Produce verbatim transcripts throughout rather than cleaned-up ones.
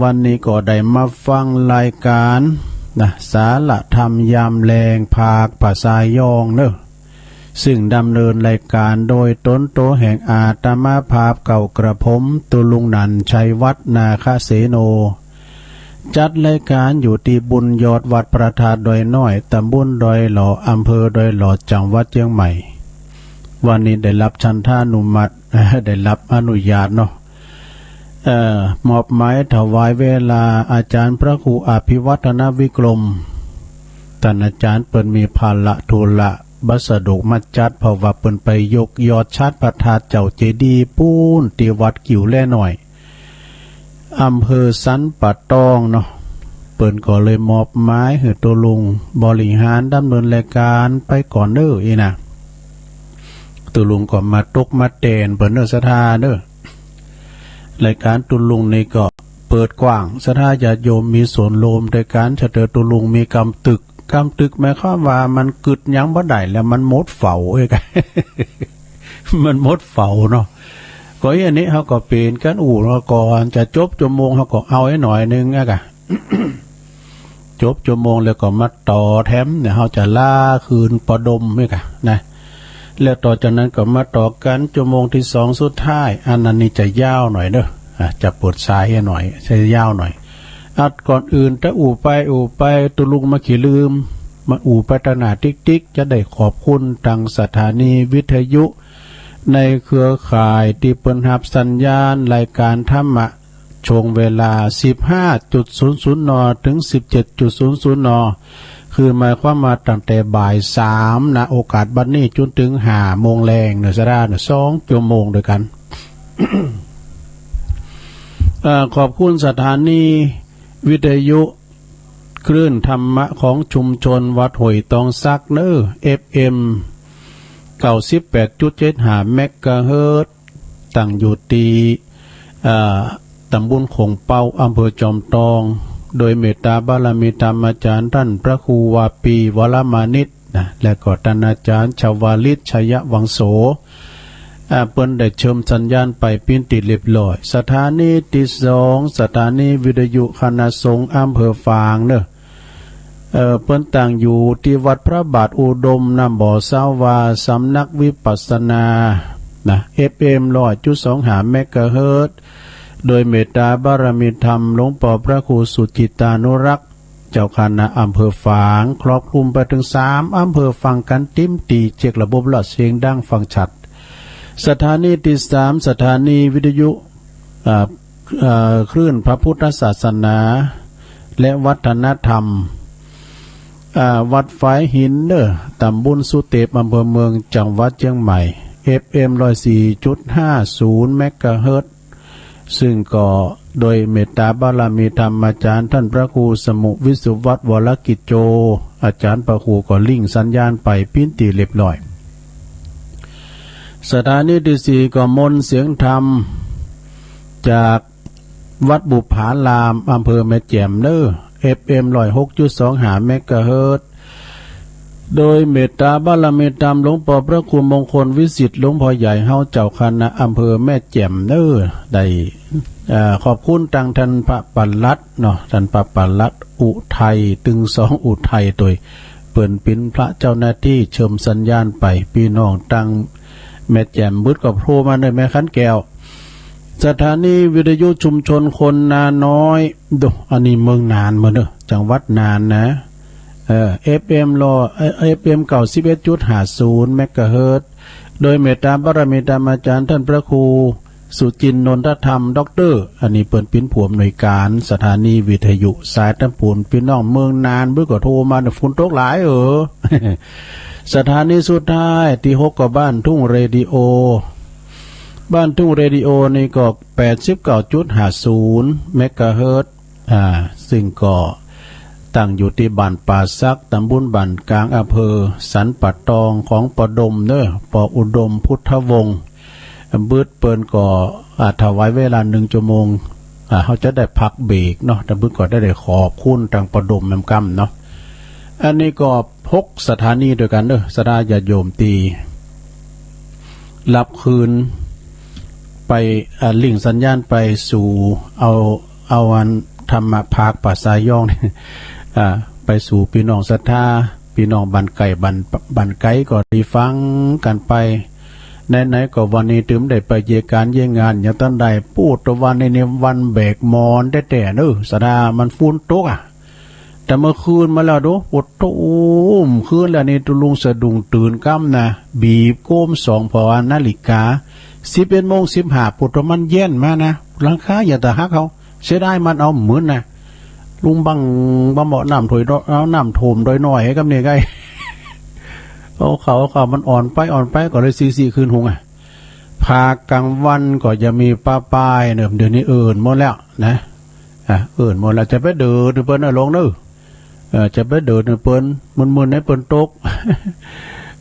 วันนี้ก็ได้มาฟังรายก๋านนะ สาระธรรมยามแลง ภาคภาษายองเนาะ ซึ่งดำเนินรายก๋านโดยต๋นโตแห่งอาตมาภาพเก่ากระผม ตุลุงหนันท์ ชัยวัฒน์ นาคเสโน จัดรายก๋านอยู่ตี้บุญยอดวัดพระธาตุดอยน้อย ต๋ำบลดอยหล่อ อำเภอดอยหล่อ จังหวัดเจียงใหม่ วันนี้ได้รับฉันทานุมัติ ได้รับอนุญาตเนาะ เอ่อ มอบหมายถวายเวลาอาจ๋ารย์พระครูอภิวัฒนวิกรม ต้านอาจ๋ารย์เปิ้นมีภาระธุระบ่สะดวกมาจัด เพราะว่าเปิ้นไปยกยอดชาดพระธาตุเจ้าเจดีย์ปู๊น ตี้วัดกิ่วแลน้อย อำเภอสันป่าตองเนาะ เปิ้นก็เลยมอบหมายหื้อตุลุงบริหารดำเนินรายก๋านไปก่อนเน้อ อี้นะ ตุลุงก็มาตกมาแตนเปิ้นเน้อ ศรัทธาเน้อ รายก๋านตุลุงนี่ก็เปิดกว้าง ศรัทธาญาติโยมมีส่วนร่วมโดยก๋านเสนอ ตุลุงมีกำตึก กำตึกหมายความว่ามันกึ๊ดหยังบ่ได้แล้ว มันหมดเฝาเอ้ย มันหมดเฝาเนาะ ก็อี้อันนี้เฮาก็เป๋นกั๋นอู้ แล้วก็จะจบจั่วโมงเฮาก็เอาไอ้หน่อยนึ่งอะกะ จบจั่วโมงแล้วก็มาต่อแถมเนี่ย เฮาจะลาคืนปอดมนี่กะนะ แล้วต่อจากนั้นก็มาต่อกั๋นจั่วโมงตี้สองสุดท้าย อันนั้นนี่จะยาวหน่อยเน้อ อ่ะ จะเปิดสายหื้อหน่อย จะยาวหน่อย อัดก่อนอื่น ถ้าอู้ไปอู้ไป ตุลุงมาขี้ลืม มาอู้ไปตะหน้าติ๊กๆ จะได้ขอบคุณตังสถานีวิทยุในเครือข่ายตี้เปิ้นฮับสัญญาณรายก๋านธรรมะ ช่วงเวลา สิบห้าจุดศูนย์ศูนย์ น. ถึง สิบเจ็ดจุดศูนย์ศูนย์ น. คือหมายความว่าตั้งแต่บ่ายสาม ณ โอกาสบัดนี้ จ๋นเถิงห้าโมงแลงเน้อ ศรัทธาเน้อ สองจั่วโมงโดยกั๋น เอ่อ ขอบคุณสถานีวิทยุคลื่นธรรมะของชุมชนวัดห้วยตองสักเน้อ เอฟเอ็ม เก้าสิบแปดจุดเจ็ดห้า เมกะเฮิรตซ์ ตั้งอยู่ตี้ เอ่อ ต๋ำบลโขงเป๊า อำเภอจอมตอง โดยเมตตาบารมีธรรมอาจ๋ารย์ต้านพระครูวาปี วรมานิช นะ และก็ต้านอาจ๋ารย์ชวาลิต ชัยวังโส อ่า เปิ้นได้เชิมสัญญาณไปเป๋นตี้เรียบร้อย สถานีตี้สอง สถานีวิทยุคณะสงฆ์อำเภอฝางเน้อ เอ่อ เปิ้นตั้งอยู่ตี้วัดพระบาทอุดม น้ำบ่อซาวา สำนักวิปัสสนา นะ เอฟเอ็ม ร้อยจุดสองห้า เมกะเฮิรตซ์ โดยเมตตาบารมีธรรมหลวงป้อพระครูสุจิตตานุรักษ์ เจ้าคณะอำเภอฝาง ครอบคลุมไปเถิงสามอำเภอ ฟังกั๋นเต็มตี้ เช็กระบบหลอดเสียงดังฟังชัด สถานีตี้สาม สถานีวิทยุ อ่า เอ่อ คลื่นพระพุทธศาสนาและวัฒนธรรม อ่า วัดฝายหินเน้อ ต๋ำบลสุเตป อำเภอเมือง จังหวัดเจียงใหม่ เอฟเอ็ม ร้อยสี่จุดห้าศูนย์ เมกะเฮิรตซ์ ซึ่งก็โดยเมตตาบารมีธรรมอาจ๋ารย์ต้านพระครูสมุห์ วิสุวัฒน์ วรกิจโจ อาจ๋ารย์พระครูก็ลิงก์สัญญาณไปเป๋นตี้เรียบร้อย สถานีตี้สี่ก็มนต์เสียงธรรม จากวัดบุปผาราม อำเภอแม่แจ่มเน้อ เอฟเอ็ม ร้อยหกจุดสองห้า เมกะเฮิรตซ์ โดยเมตตาบารมีธรรมหลวงป้อพระครูมงคลวิสิทธิ์ หลวงป้อใหญ่เฮา เจ้าคณะอำเภอแม่แจ่มเน้อ ได้ เอ่อ ขอบคุณตังต้านพระปลัดเนาะ ต้านพระปลัดอุทัย ตึงสองอุทัยตวย เปิ้นเป๋นพระเจ้าหน้าตี้เชิมสัญญาณไป ปี้น้องตังแม่แจ่มบึดก็โทรมาเน้อ แม่ขันแก้ว สถานีวิทยุชุมชนคนนาน้อย โด อันนี้เมืองน่านเมินเน้อ จังหวัดน่านนะ เอ่อ เอฟเอ็ม ร้อย เอ่อ เอฟเอ็ม เก้าสิบเอ็ดจุดห้าศูนย์ เมกะเฮิรตซ์ โดยเมตตาบารมีธรรมอาจ๋ารย์ต้านพระครูสุจินต์ นนทธรรม ด็อกเตอร์ อันนี้เปิ้นเป๋นผู้อำนวยก๋านสถานีวิทยุสายตะปูน ปี้น้องเมืองน่านบึดก็โทรมาเน้อ ฝนตกหลายเออ สถานีสุดท้ายตี้หกก็บ้านทุ่งเรดิโอ บ้านทุ่งเรดิโอนี่ก็ แปดสิบเก้าจุดห้าศูนย์ เมกะเฮิรตซ์ อ่า ซึ่งก็ตั้งอยู่ตี้บ้านป่าสัก ต๋ำบลบ้านก๋าง อำเภอสันป่าตอง ของป้อดมเน้อ ป้ออุดม พุทธวงศ์ บึดเปิ้นก็ อ่า ถวายเวลานึ่งจั่วโมง อ่า เฮาจะได้พักเบรกเนาะ แต่บึดก็ได้ ได้ขอบคุณตังป้อดมแม่นกำเนาะ อันนี้ก็หกสถานีโดยกั๋นเน้อ ศรัทธาญาติโยมตี้ รับคืนไป อ่า ลิงก์สัญญาณไปสู่ เอา เอาอัน ธรรมะภาคภาษาย้องนี่ อ่า ไปสู่ปี้น้องศรัทธา ปี้น้องบ้านใก้บ้าน บ้านไก๋ก็ได้ฟังกั๋นไป ไหนๆ ก็วันนี้ตึงได้ไปเยียะก๋านเยียะงาน ยังตันได้ ปู๊ด ตะวันนี้นี่วันแบกหมอนแต๊ๆ เน่อ ศรัทธา มันฝนตกอะ แต่เมื่อคืนมาแล้วดู โอ้โห คืนแล้วนี่ตุ๊ลุงสะดุ้งตื่นกำนะ บีบโก้มส่องผ่อนาฬิกา สิบเอ็ดโมงสิบห้า ปู๊ด ตะมันแย่นมานะ หลังคาอย่างตะหักเขา เสียดายมันเอาหมื่นนะ ลุงบังบ่าเหมาะน้ำถ้วยดอก เอาน้ำท่วมดอยน้อยให้กำเนี่ยไง เอาเขา เอาเขา มันอ่อนไป อ่อนไป ก็เลยซี้ๆ คืนหุงอะ ภาคกลางวันก็จะมีป้าป้ายเน่อ เดี๋ยวนี้เอิ้นหมดแล้วนะ อ่ะ เอิ้นหมดแล้ว จะไปเดินเปิ้นเน่อ ลงเน่อ เออ จะไปเดินเปิ้น มึนๆ ให้เปิ้นตก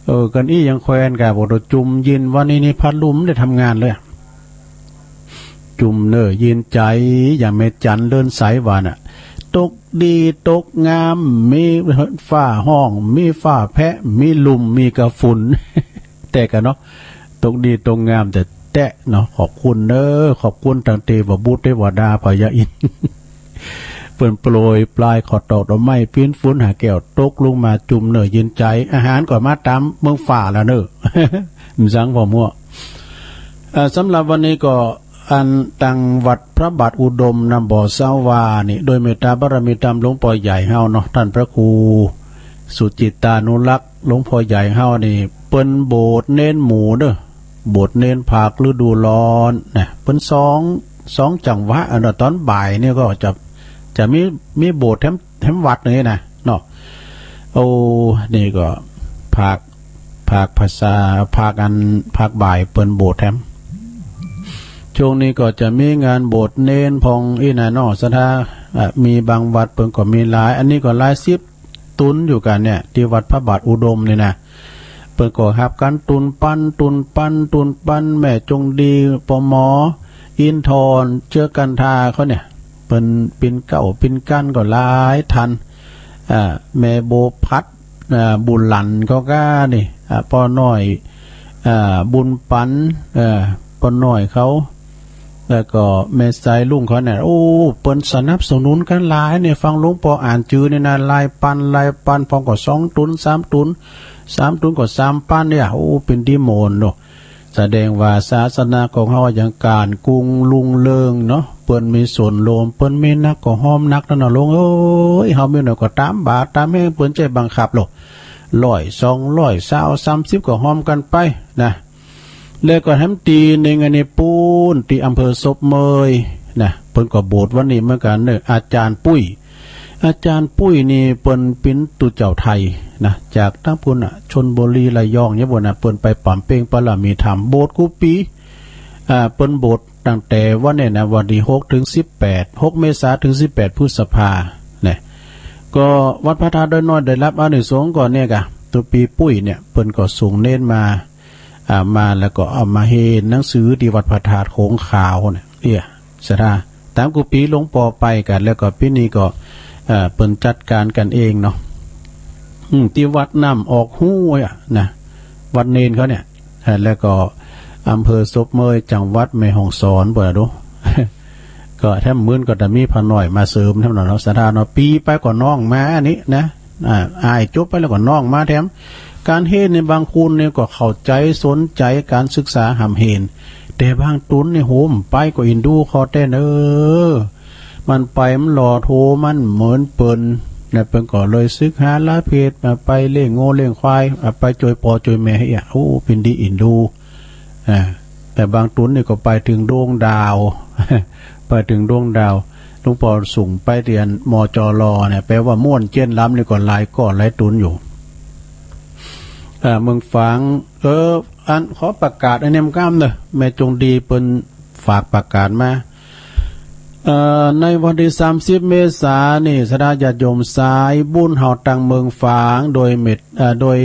เออ กั๋นอี้ยังแควนกะ บอกว่าจุ่มเย็น วันนี้นี่พัดลมได้ทำงานเลยอะ จุ่มเน่อเย็นใจ๋ อย่างแม่จันเลิศใสว่าน่ะ ตกดีตกงาม มีฟ้าฮ้อง มีฟ้าแผะ มีลุ่ม มีกะฝุ่น แต่กะเนาะ ตกดีตกงามแต่แต๊เนาะ ขอบคุณเน่อ ขอบคุณตังเตวบุตรเตวดาพญาอินทร์ เปิ้นโปรยปลายขอดตอกดอกไม้ ปิ้นฝนหาแก้ว ตกลงมาจุ่มเน่อเย็นใจ๋ อาหารก็มาต๋ามเมืองฟ้าแล้วเน่อ มันสังพอมั่ว เอ่อ สำหรับวันนี้ก็ อันตังวัดพระบาทอุดมนำบ่อเศร้าว่านี่ โดยเมตตาบารมีต๋ามหลวงป้อใหญ่เฮาเนาะ ต้านพระครูสุจิตตานุรักษ์ หลวงป้อใหญ่เฮานี่ เปิ้นโบสถ์เณรหมู่เน่อ โบสถ์เณรภาคฤดูร้อนนะ เปิ้นสอง สองจังหวะ อันต๋อนบ่ายนี่ก็จะ จะมี มีโบสถ์แถม แถมวัดนี่นะเนาะ โอ้ นี่ก็ภาค ภาคภาษา ภาคอัน ภาคบ่ายเปิ้นโบสถ์แถม ช่วงนี้ก็จะมีงานโบสถ์เณรพ่องอี้นะเนาะ ศรัทธา อ่ะ มีบางวัดเปิ้นก็มีหลาย อันนี้ก็หลายสิบตุ๊นอยู่กั๋นเนี่ย ตี้วัดพระบาทอุดมนี่นะ เปิ้นก็ฮับกั๋นตุ๊นปัน ตุ๊นปัน ตุ๊นปัน แม่จงดี ปอหมอ อินทร์ เชื้อกันทาเขาเนี่ย เปิ้นปิ้นเกล้าปิ้นกั้นก็หลายตัน อ่า แม่บัวผัด อ่า บุญหลันเขาก้านี่ อ่า ป้อน้อย อ่า บุญปัน เอ่อ ป้อน้อยเขา แล้วก็แม่สายลุงเขาเนี่ย โอ้ เปิ้นสนับสนุนกั๋นหลายเนี่ย ฟังหลวงป้ออ่านจื้อนี่นะ หลายปัน หลายปัน พ่องก็สองตุ๊น สามตุ๊น สามตุ๊นก็สามปันเนี่ย โอ้ เป๋นดีโมนเนาะ แสดงว่าศาสนาของเฮายังก๋านกุ่งรุ่งเรืองเนาะ เปิ้นมีส่วนร่วม เปิ้นมีนักก็ฮ้อมนักนั่นน่ะ ลุงเอ้ย เฮามีน้อยก็ต๋ามบาปต๋ามแฮง เปิ้นใจ้บังคับโลด ร้อย สองร้อย ซาว สามสิบ ก็ฮ้อมกั๋นไปนะ แล้วก็แถมตี้นึ่งอันนี้ปู๊น ตี้อำเภอศพเมยนะ เปิ้นก็โบสถ์วันนี้เหมือนกั๋นเน่อ อาจ๋ารย์ปุ้ย อาจ๋ารย์ปุ้ยนี่เปิ้นเป๋นตุ๊เจ้าไทยนะ จากตางปู๊นน่ะ ชลบุรี ระยองเนี่ยปู๊นน่ะ เปิ้นไปป๋ำเป๊งปารมีธรรม โบสถ์กู้ปี๋ อ่า เปิ้นโบสถ์ตั้งแต่วันนี้นะ วันตี้หกถึงสิบแปด หกเมษาถึงสิบแปดพฤษภาเนี่ย ก็วัดพระธาตุดอยน้อยได้ฮับอานิสงส์ก่อนเนี่ยกะ ตุ๊ปี๋ปุ้ยเนี่ย เปิ้นก็ส่งเณรมา อ่า มาแล้วก็เอามาเฮนหนังสือตี้วัดพระธาตุโขงขาวเนี่ย เอี้ย ศรัทธา ต๋ามกู้ปี๋หลวงป้อไปกั๋น แล้วก็ปี๋นี้ก็ เอ่อ เปิ้นจัดก๋านกั๋นเองเนาะ อืม ตี้วัดน้ำออกฮู้อะนะ วัดเณรเขาเนี่ย เอ่อ แล้วก็อำเภอศพเมย จังหวัดแม่ฮ่องสอน ปู๊นน่ะดู ก็แถมมื้อนี้ก็จะมีพระน้อยมาเสริมแถมเนาะ ศรัทธาเนาะ ปี๋ไปก็น้องมาอันนี้นะ อ่า อ้ายจบไปแล้วก็น้องมาแถม ก๋านเฮนในบางคนเนี่ยก็เข้าใจ๋สนใจ๋ก๋านศึกษาฮ่ำเฮน แต่บางตุ๊นนี่โหมไปก็อินดูเขาแต๊เน่อ มันไปมันหล่อโถมันเหมินเปิ้นนะ เปิ้นก็เลยศึกษาละเพศ อ่า ไปเลี้ยงงัวเลี้ยงควาย อ่า ไปจ้วยป้อจ้วยแม่เอี้ย โอ้ เป๋นดีอินดู อ่า แต่บางตุ๊นนี่ก็ไปเถิงดวงดาว ไปเถิงดวงดาว หลวงป้อส่งไปเตียน มจร เนี่ย แปลว่าม่วนเจ๊ยนลำนี่ก็หลายก้อหลายตุ๊นอยู่ อ่า เมืองฝาง เออ อันขอประกาศอันนี้มันก้ามเน่อ แม่จงดีเปิ้นฝากประกาศมา เอ่อ ในวันตี้สามสิบเมษานี่ ศรัทธาญาติโยมสายบุญเฮาตังเมืองฝาง โดยเมต เอ่อ โดย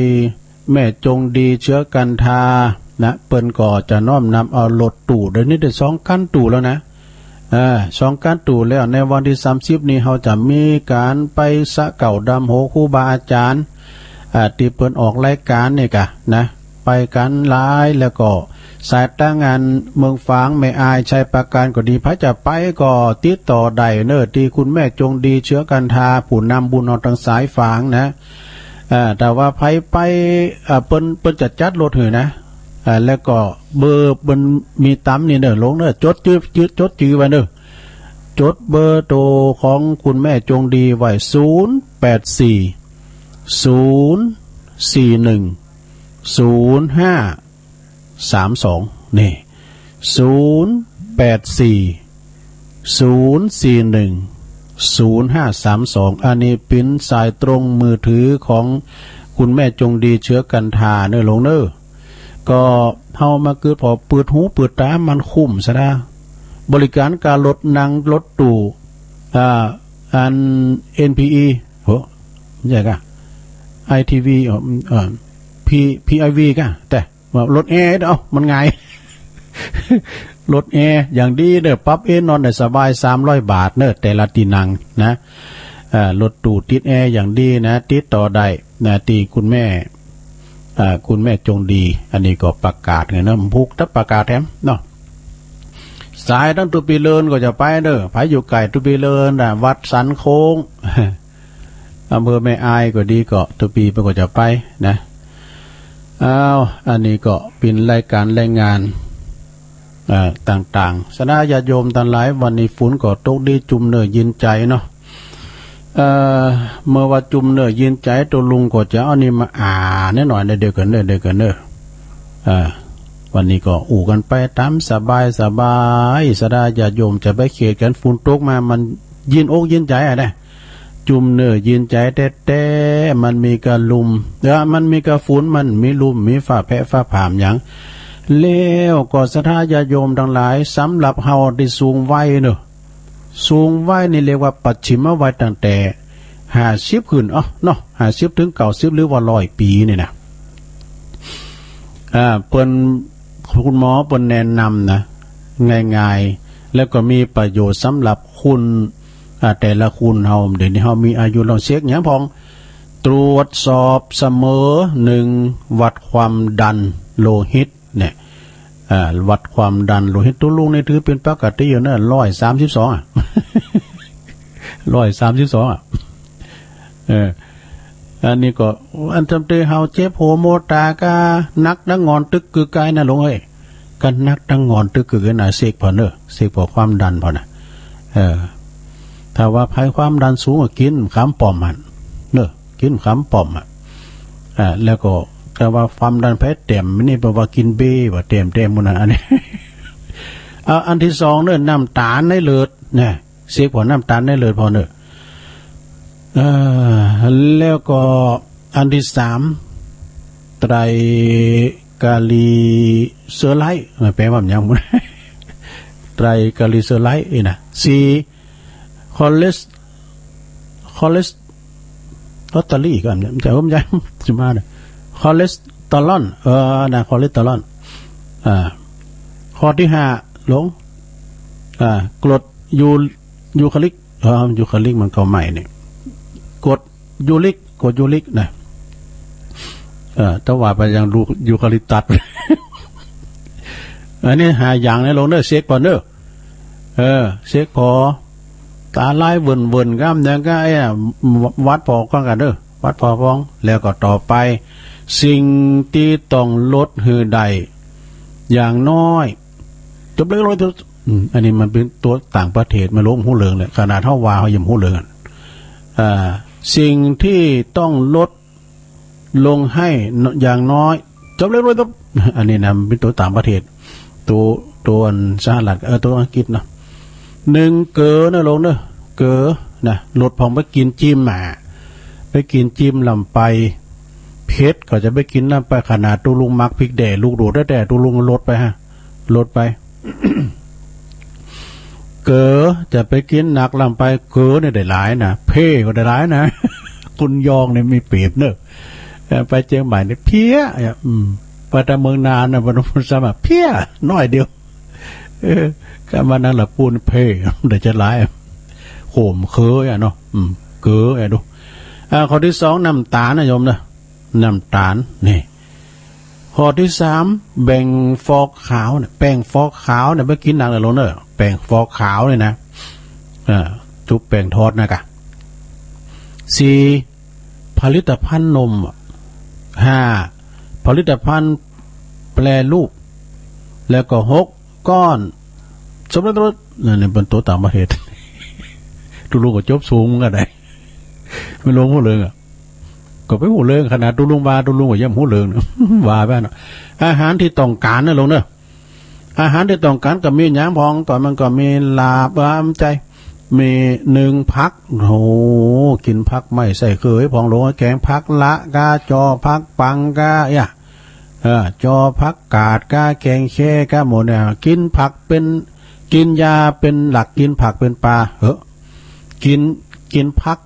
แม่จงดีเชื้อกันทานะ เปิ้นก็จะน้อมนำเอารถตู้ เดี๋ยวนี้ได้สองคันตู้แล้วนะ เออ สองคันตู้แล้ว ในวันตี้สามสิบนี่เฮาจะมีก๋านไปสะเกล้าดำหัวครูบาอาจ๋ารย์ อ่า ตี้เปิ้นออกรายก๋านนี่กะนะ ไปกั๋นหลาย แล้วก็ สายตางอันเมืองฝาง แม่อาย ชัยปราการก็ดี ใผจะไปก็ติดต่อได้เน่อ ตี้คุณแม่จงดี เชื้อกันทา ผู้นำบุญเอาตังสายฝางนะ อ่า ถ้าว่าใผไป อ่า เปิ้น เปิ้นจะจัดรถหื้อนะ อ่า แล้วก็เบอร์เปิ้นมีต๋ามนี่เน่อ ลงเน่อ จดจื้อ จดจื้อไว้เน่อ จดเบอร์โตของคุณแม่จงดีไว้ ศูนย์แปดสี่ ศูนย์สี่หนึ่ง ศูนย์ห้า สามสอง นี่ ศูนย์แปดสี่ ศูนย์สี่หนึ่ง ศูนย์ห้าสามสอง อันนี้เป๋นสายตรงมือถือของคุณแม่จงดี เชื้อกันทาเน่อลงเน่อ ก็เฮามาเกิดผ่อเปิดหูเปิดต๋า มันคุ้มสะดา บริการก๋ารถนั่งรถตู้ อ่า อัน เอ็นพีอี โห ใหญ่กะ ไอทีวี อ๋อ เอ่อ พี พีไอวี กะ แต่ ว่ารถแอร์ เอ้า มันไง รถแอร์อย่างดีเน่อ ปรับเอนนอนได้สบาย สามร้อยบาทเน่อ แต่ละตี้นั่งนะ เอ่อ รถตู้ติดแอร์อย่างดีนะ ติดต่อได้นะ ตี้คุณแม่ เอ่อ คุณแม่จงดี อันนี้ก็ประกาศไงเนาะ ผูกตั๊บประกาศแถมเนาะ สายตังตุปีเลินก็จะไปเน่อ ใผอยู่ใก้ตุปีเลินนะ วัดสันโค้ง อำเภอแม่อายก็ดี ก็ตุปีเปิ้นก็จะไปนะ อ้าว อันนี้ก็เป๋นรายการรายงาน เอ่อ ต่างๆ สะดาญาติโยมตังหลาย วันนี้ฝนก็ตกดี จุ่มเน่อเย็นใจ๋เนาะ เอ่อ เมื่อว่าจุ่มเน่อเย็นใจ๋ ตุ๊ลุงก็จะเอานี่มาอ่านหน้อยเน่อ เดี๋ยวกั๋นเน่อ เดี๋ยวกั๋นเน่อ เอ่อ วันนี้ก็อู้กั๋นไปต๋ามสบายสบาย สะดาญาติโยมจะไปเขตกั๋น ฝนตกมามันเย็นอกเย็นใจ๋อะนะ จุ่มเน่อเย็นใจ๋แต๊ๆ มันมีกะลุ่ม เออ มันมีกะฝน มันมีลุ่ม มีฟ้าแผะฟ้าผ่าหยัง แล้วก็สะดาญาติโยมตังหลาย สำหรับเฮาตี้สูงวัยเน่อ สูงวัยนี่เรียกว่าปัจฉิมวัย ตั้งแต่ห้าสิบขึ้น เอ้อ เนาะ ห้าสิบเถิงเก้าสิบ หรือว่าร้อยปี๋นี่นะ อ่า เปิ้น คุณหมอเปิ้นแนะนำนะ ง่ายๆ แล้วก็มีประโยชน์สำหรับคน อ่า แต่ละคนเฮา เดี๋ยวนี้เฮามีอายุ ลองเช็คหยังพ่อง ตรวจสอบเสมอ หนึ่ง วัดความดันโลหิตเนี่ย อ่า วัดความดันโลหิต ตุ๊ลุงนี่ถือเป๋นปกติอยู่เน่อ ร้อยสามสิบสองอะ ร้อยสามสิบสองอะ เออ อันนี้ก็ อันจำเตเฮาเจ็บหัวโมตาก็นักตังงอนตึกกึกไกนะลุงเอ้ย ก็นักตังงอนตึกกึกไกนะ เช็คผ่อเน่อ เช็คผ่อความดันผ่อนะ เออ ถ้าว่าใผความดันสูงก็กิ๋นขามป้อมหั้นเน่อ กิ๋นขามป้อมอะ อ่า แล้วก็ ถ้าว่าความดันใผแต้มนี่ แปลว่ากิ๋นเบ้ ว่าแต้มๆ หมู่นั้น อันนี้ เอา อันตี้สองเน่อ น้ำต๋าลในเลือดนะ เช็คผ่อน้ำต๋าลในเลือดผ่อเน่อ เอ่อ แล้วก็อันตี้สาม ไตรกลีเซอไรด์ มันแปลว่าหยัง ไตรกลีเซอไรด์นี่นะ สี่ คอเลส คอเลส ลอตเตอรี่ก็อันนี้ จะเอิ้นยังจะมาเนี่ย คอเลสเตอรอล เออ นะ คอเลสเตอรอล อ่า ข้อตี้ห้า ลง อ่า กรดยู ยูคาลิก เออ ยูคาลิกมันก็ใหม่นี่ กรดยูริก กรดยูริกนะ เออ ถ้าว่าไปยังลูกยูคาลิปตัส อันนี้ห้าอย่างในลงเน่อ เช็คผ่อเน่อ เออ เช็คผ่อ ต๋าลายเวิ่นๆ ก้ามแดงก็ ไอ้อะ วัดผ่อก่อนกั๋นเน่อ วัดผ่อพ่อง แล้วก็ต่อไป สิ่งตี้ต้องลดหื้อได้ อย่างน้อย จบเลย อืม อันนี้มันเป๋นตั๋วต่างประเทศ มันลงฮู้เรื่องเลย ขนาดเฮาว่าเฮายังฮู้เรื่อง อ่า สิ่งตี้ต้องลดลงให้อย่างน้อย จบเลย อันนี้นะ มันเป๋นตั๋วต่างประเทศ ตั๋ว ตั๋วอันสหรัฐ เออ ตั๋วอังกฤษเนาะ หนึ่ง เกลือนะลงเน่อ เกลือนะ ลดผ่องไปกิ๋นจิ้มอะ ไปกิ๋นจิ้มล้ำไป เผ็ดก็จะไปกิ๋นล้ำไป ขนาดตุ๊ลุงมักพริกแด่ ลูกโดดแต๊ๆ ตุ๊ลุงลดไปฮะ ลดไป เก๋อจะไปกิ๋นหนักล้ำไป เก๋อเนี่ยได้หลายนะ เพ่ก็ได้หลายนะ คนยองเนี่ยมีเปรียบเนอะ เอ่อ ไปเจียงใหม่เนี่ยเพี้ย เนี่ย อืม ไปตามเมืองนานนะ พนมสามะเพี้ย น้อยเดียว เออ ก็มานั่งละปูนเพ่ ได้จะหลาย โขมเก๋ออะเนาะ อืม เก๋ออะดู อ่า ข้อตี้สอง น้ำต๋าลนะโยมนะ น้ำต๋าล นี่ ข้อตี้สาม แป้งฟอกขาวเนี่ย แป้งฟอกขาวเนี่ย บ่กิ๋นนักเน่อหลวงเน่อ แป้งฟอกขาวเนี่ยนะ อ่า จุ๊บแป้งทอดนะกะ สี่ ผลิตภัณฑ์นม ห้า ผลิตภัณฑ์แปรรูป แล้วก็ หก ก้อนสำเร็จรูป นั่นเนี่ยเปิ้นตั๋วต่างประเทศ ตุ๊ลุงก็จบสูงเหมือนกั๋นได๋ แม่หลวงฮู้เรื่องอะ ก็ไปฮู้เรื่อง ขนาดตุ๊ลุงว่าตุ๊ลุงก็ยังฮู้เรื่อง ว่าไปเนาะ อาหารตี้ต้องก๋านเน่อหลวงเน่อ อาหารตี้ต้องก๋านก็มีหยังพ่อง ก็มันก็มีลาบ อ่า บ่ใจ้ มีนึ่งผัก โห กิ๋นผักไม้ใส่เขยพ่องหลวง แกงผักละก้า จ่อผักปังก้า เอี้ย เออ จ่อผักกาดก้า แกงแค่ก้า หมดเนี่ย กิ๋นผักเป๋น กิ๋นยาเป๋นหลัก กิ๋นผักเป๋นปา เฮ้อ กิ๋น กิ๋นผัก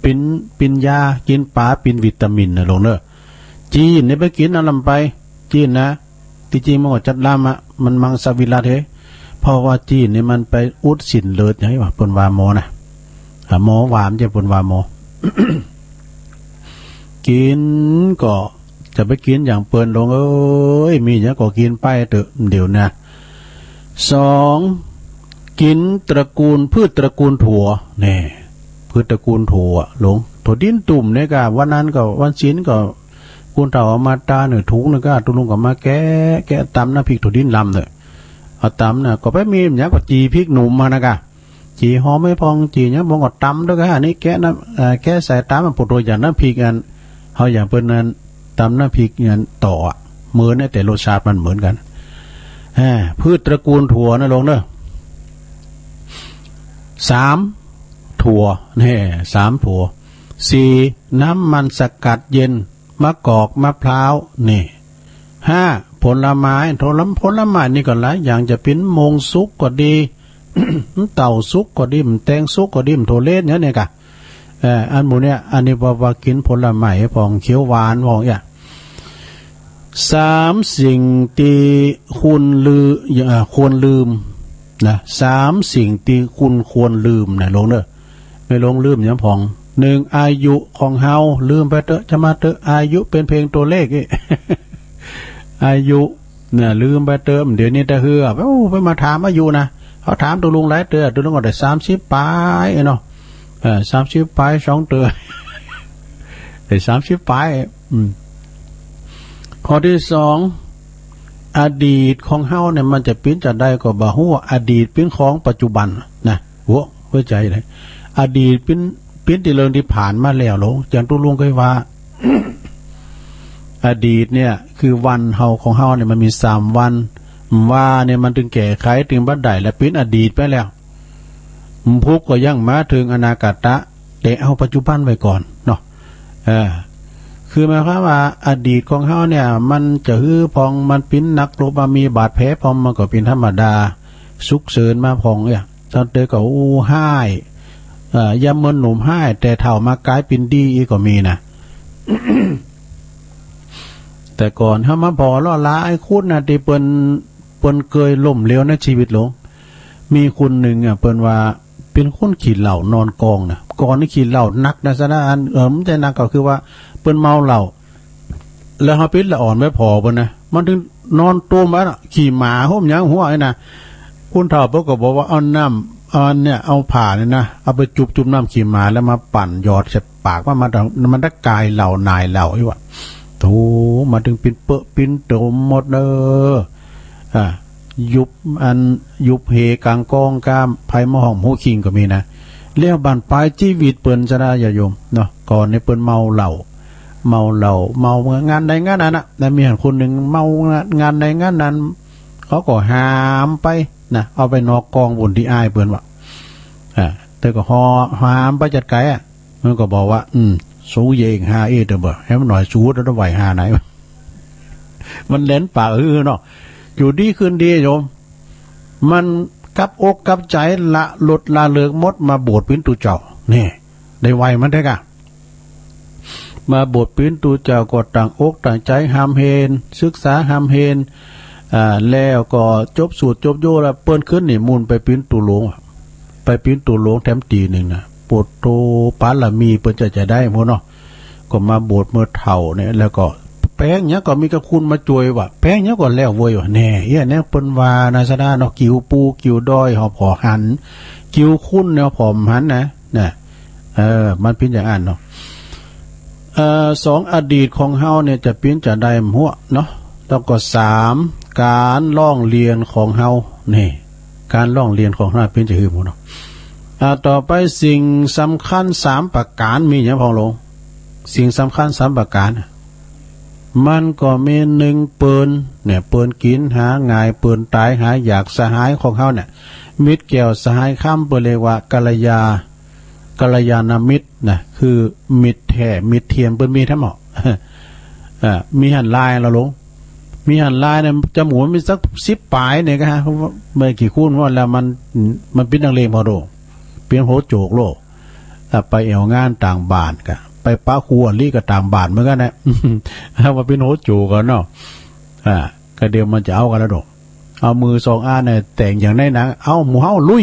เป๋น เป๋นยา กิ๋นปาเป๋นวิตามินเน่อหลวงเน่อ จีนเนี่ยไปกิ๋นอันนั้นไป จีนนะ ตี้จริงมันก็จัดล้ำอะ มันมังสวิรัติเฮ้ย เพราะว่าจีนเนี่ยมันไปอุดสินเลิศไงวะ เปิ้นว่าหมอนะ อ่ะ หมอว่า บ่ใจ้เปิ้นว่าหมอ กิ๋นก็จะไปกิ๋นอย่างเปิ้นหลวงเอ้ย มีหยังก็กิ๋นไปเต๊อะ เดี๋ยวนะ สอง กิ๋นตระกูล พืชตระกูลถั่ว แน่ พืชตระกูลถั่วหลวง ถั่วดินตุ้มเนี่ยก้า วันนั้นก็ วันศีลก็ คนเฒ่าเอามาตำเนี่ย ถุงนึ่งก้า ตุ๊ลุงก็มาแกะ แกะตำน้ำพริกถั่วดินลำเนี่ย เอาตำน่ะ ก็ไปมีหยังก็จี่พริกหนุ่มมานะก้า จี่หอมไม้พ่อง จี่หยังพ่องก็ตำตวยก้า อันนี้แกะน้ำ เอ่อ แกะใส่ตำ มันปวดตัวอย่างน้ำพริกอัน เฮาอย่างเปิ้นนั้น ตำน้ำพริกอันต่ออะ เหมือนนะ แต่รสชาติมันเหมือนกั๋น อ่า พืชตระกูลถั่วนะหลวงเน่อ สาม ถั่ว แน่ สาม ถั่ว สี่ น้ำมันสกัดเย็น มะกอก มะพร้าว นี่ ห้า ผลไม้ ผล ผลไม้นี่ก็หลายอย่าง จะเป๋นมงสุกก็ดี เต้าสุกก็ดี แตงสุกก็ดี ถั่วเลสเนี่ย เนี่ยก้า เอ่อ อันหมู่เนี่ย อันนี้ว่า ว่ากิ๋นผลไม้พ่อง เขียวหวานพ่องเนี่ย สามสิ่งตี้ควรลือ เอ่อ ควรลืมนะ สามสิ่งตี้คุณควรลืมนะหลวงเน่อ แม่หลวงลืมหยังพ่อง นึ่ง อายุของเฮา ลืมไปเต๊อะ จะมาเต๊อะ อายุเป๋นเพียงตั๋วเลขอี้ อายุเนี่ยลืมไปเต๊อะ เดี๋ยวนี้ตะเฮือ โอ้ ไปมาถามอายุนะ เขาถามตุ๊ลุงหลายเตื้อ ตุ๊ลุงก็ได้สามสิบป๋ายเนาะ เออ สามสิบป๋ายสองเตื้อ ได้สามสิบป๋าย อืม ข้อตี้สอง อดีตของเฮาเนี่ยมันจะเป๋นจาใดก็บ่ฮู้ อดีตเป๋นของปัจจุบันนะ หัว หัวใจ๋เลย อดีตเป๋น เป๋นตี้เรื่องตี้ผ่านมาแล้วหลวง อย่างตุ๊ลุงเคยว่า อดีตเนี่ยคือวันเฮาของเฮาเนี่ยมันมีสามวัน ว่าเนี่ยมันตึงแก้ไขตึงบ่ได้แล้ว เป๋นอดีตไปแล้ว มันพุกก็ยังมาเถิงอนาคตะ แต่เอาปัจจุบันไว้ก่อนเนาะ เออ คือหมายความว่าอดีตของเฮาเนี่ย มันจะหื้อพ่อง มันเป๋นนักรบ มันมีบาดแผลพ่อง มันก็เป๋นธรรมดา สุกเสิญมาพ่องเนี่ย ตอนเด็กก็อู้ฮ้าย เอ่อ ยามเมินหนุ่มฮ้าย แต่เฒ่ามากลายเป๋นดีอีกก็มีนะ แต่ก่อนเฮามาผ่อเลาะลาไอ้คุณน่ะ ตี้เปิ้น เปิ้นเกยล้มเหลวในชีวิตหลวง มีคนนึ่งอะ เปิ้นว่าเป๋นคนขี้เหล้านอนกองนะ ก่อนนี่ขี้เหล้าหนักนะ สะนั้น เออ บ่ใจ้หนัก ก็คือว่าเปิ้นเมาเหล้า แล้วเฮาปิดละอ่อนไปผ่อเปิ้นนะ มันตึงนอนโตมไปน่ะ ขี้หมาโหมหยังหัวไอ้น่ะ คนเฒ่าเปิ้นก็บอกว่าเอาน้ำ เอาอันเนี่ย เอาผ้าเนี่ยนะ เอาไปจุ่มๆ น้ำขี้หมาแล้วมาปั่นหยอดใส่ปากมัน มัน มันได้กายเหล้าหน่ายเหล้าอี้วะ โธ่ มันตึงปิ้นเปอะปิ้นโตมหมดเด้อ อ่า ยุบอัน ยุบเหกลางกองก้าม ไผมาฮ้องฮู้คิงก็มีนะ แล้วบั้นปลายชีวิตเปิ้นจะได้ญาติโยมเนาะ ก่อนนี่เปิ้นเมาเหล้า เมาเหล้า เมางานใดงานนั้นน่ะ แล้วมีหั้นคนนึ่งเมางาน งานใดงานนั้น เขาก็หามไปนะ เอาไปนอกกองปู้นตี้อ้ายเปิ้นว่า อ่า แต่ก็หอ หามไปจัดไกอะ มันก็บอกว่า อืม สูเยงหาเอเตอเบอ หื้อมันหน่อย สูจะไหวหาไหน มันแหลนปากหื้อเนาะ อยู่ดีขึ้นดีโยม มันกลับอกกลับใจ๋ ละลดละเลิกหมด มาบวชเป๋นตุ๊เจ้า นี่ ได้ไหวมันแต๊ก้า มาบวชเป๋นตุ๊เจ้าก็ตั้งอกตั้งใจ๋ฮำเฮน ศึกษาฮำเฮน อ่า แล้วก็จบสูตรจบโยแล้ว เปิ้นขึ้นนิมนต์ไปเป๋นตุ๊หลวง ไปเป๋นตุ๊หลวงแถมตี้นึ่งนะ โปดโธ ปารมีเปิ้นจะ จะได้หมดเนาะ ก็มาบวชเมื่อเฒ่าเนี่ย แล้วก็ ปลงหยังก็มีกำคุณมาจ้วยว่า แปลงหยังก็แล้วเว้ยว่า แน่ เอี้ย แนวเปิ้นว่านะ ศรัทธาเนาะ กิ่วปูกิ่วดอยเฮาผ่อหัน กิ่วคุณเนี่ยผ่อบ่หันนะ นะ เออ มันเป๋นอย่างอั้นเนาะ เอ่อ สอง อดีตของเฮาเนี่ยจะเป๋นจาใดบ่ฮู้เนาะ แล้วก็ สาม ก๋านร้องเรียนของเฮา นี่ ก๋านร้องเรียนของเฮาเป๋นจาใดบ่ฮู้เนาะ อ่า ต่อไปสิ่งสำคัญสามประก๋านมีหยังพ่องโลง สิ่งสำคัญสามประก๋านน่ะ มันก็มี นึ่ง เปิ้นเนี่ย เปิ้นกิ๋นหาง่าย เปิ้นต๋ายหายาก สหายของเฮาเนี่ย มิตรแก้วสหายคำ เปิ้นเรียกว่ากัลยา กัลยาณมิตรนะ คือมิตรแท้ มิตรเทียม เปิ้นมีทั้งหมด อ่า มีหั้นลายละโลง มีหั้นลายเนี่ย จาหมู่มันมีสักสิบป๋ายเนี่ยก็ฮะ บ่กี่คูณว่าแล้วมัน มันเป๋นนักเลงพอโด เป๋นหัวโจกโลก ถ้าไปแอ่วงานต่างบ้านก็ ไปปะคู่อริก็ต่างบ้านเหมือนกั๋นนะ ถ้าว่าเป๋นหัวโจกกั๋นเนาะ อ่า ก็เดี๋ยวมันจะเอากั๋นแล้วดอก เอามือสองอันเนี่ยแต่งอย่างในหนัง เอาหมู่เฮาลุย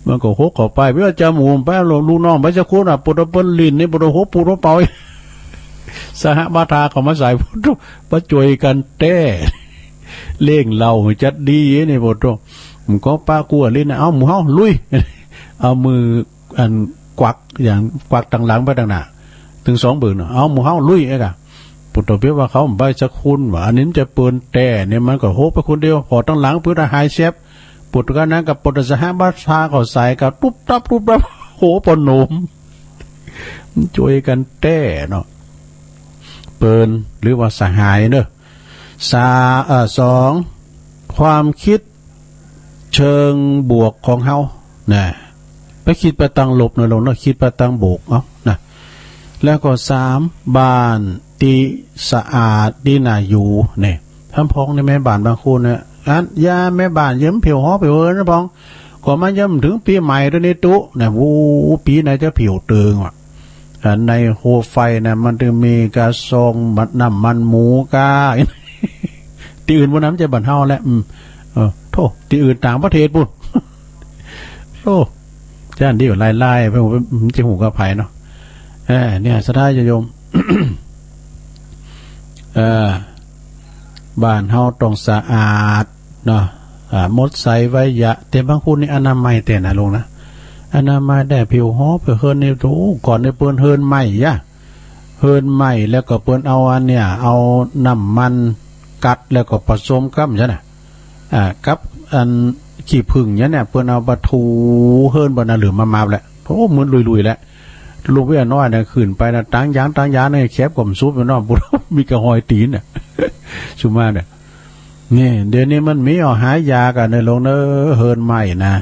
มันก็หกเข้าไป เวลาจาหมู่ไป ลูกน้องไปสักคนอ่ะ ปวดเปิ้นลิ้นนี่ ปวดหัวปูดหัวเป่า สหบาทาเข้ามาใส่ ปะจ้วยกั๋นแต๊ เล่งเหล้าจัดดีนี่ ปวดโต้ มันก็ปะกลัวลิ้นนะ เอาหมู่เฮาลุย เอามืออันกวักอย่าง กวักตังหลังไปตังหน้า ตึงสองปืนเนาะ เอาหมู่เฮาลุยเอ้ยกะ ปวดโต้ เปียบว่าเขาบ่ไปสักคนว่า อันนี้มันจะเปิ้นแต๊เนี่ย มันก็หกไปคนเดียว ผ่อตังหลังเปื้อหายแซบ ปวดกั๋นนั้นก็ปวดสหบาทาเข้าใส่ก็ตุ๊บตับตุ๊บตับ โห ปอหนม จ้วยกั๋นแต๊เนาะ เปิ้นหรือว่าสหายเนาะ สา เอ่อ สอง ความกึ๊ดเชิงบวกของเฮานะ ไปกึ๊ดไปตางลบน้อยลงเนาะ กึ๊ดไปตางบวกเอานะ แล้วก็ สาม บ้านตี้สะอาดตี้น่าอยู่เนี่ย ท่านพ่องในแม่บ้านบางคนเนี่ย อันยาแม่บ้านเยิ้มผิวฮ้อผิวเฮินนะพ่อง ก็มาเยิ้มเถิงปี๋ใหม่ตวยนี้ตุ๊นะ โอ้ ปี๋ไหนจะผิวเติงว่ะ อันในโคมไฟนะ มันจะมีกาซองน้ำมันหมูกา ตี้อื่นบ่านั้นมันจะบ้านเฮาแหละ อืม เออ โธ่ ตี้อื่นต่างประเทศปู๊น โธ่ จ้านดีกว่าไล่ๆ ไป มันจะฮู้กับใผเนาะ เออ เนี่ย ศรัทธาญาติโยม เออ บ้านเฮาต้องสะอาดเนาะ อ่า หมดใสไว้ยะ แต่บางคนนี่อนามัยแต๊นะโลงนะ อนามัยแต๊ ผิวฮ้อผิวเฮินนี่ โอ้ ก่อนนี่เปิ้นเฮินใหม่ยะ เฮินใหม่แล้วก็เปิ้นเอาอันเนี่ย เอาน้ำมันกัดแล้วก็ผสมกับ ใช่น่ะ อ่า กับอันขี้ผึ้งเนี่ย เปิ้นเอามาถูเฮินบ่านั้น เหลือมาๆ แหละ โอ้ เหมือนลุยๆ แหละ ลุงเวียน้อยเนี่ยขึ้นไปนะ ตางยาง ตางยางเนี่ย แคบกว่ามันสุดไปเนาะ มีกะฮอยตี๋นเนี่ย สุมาเนี่ย นี่ เดี๋ยวนี้มันมีเอาหายากอะ ในโลงเนาะ เฮินใหม่นะ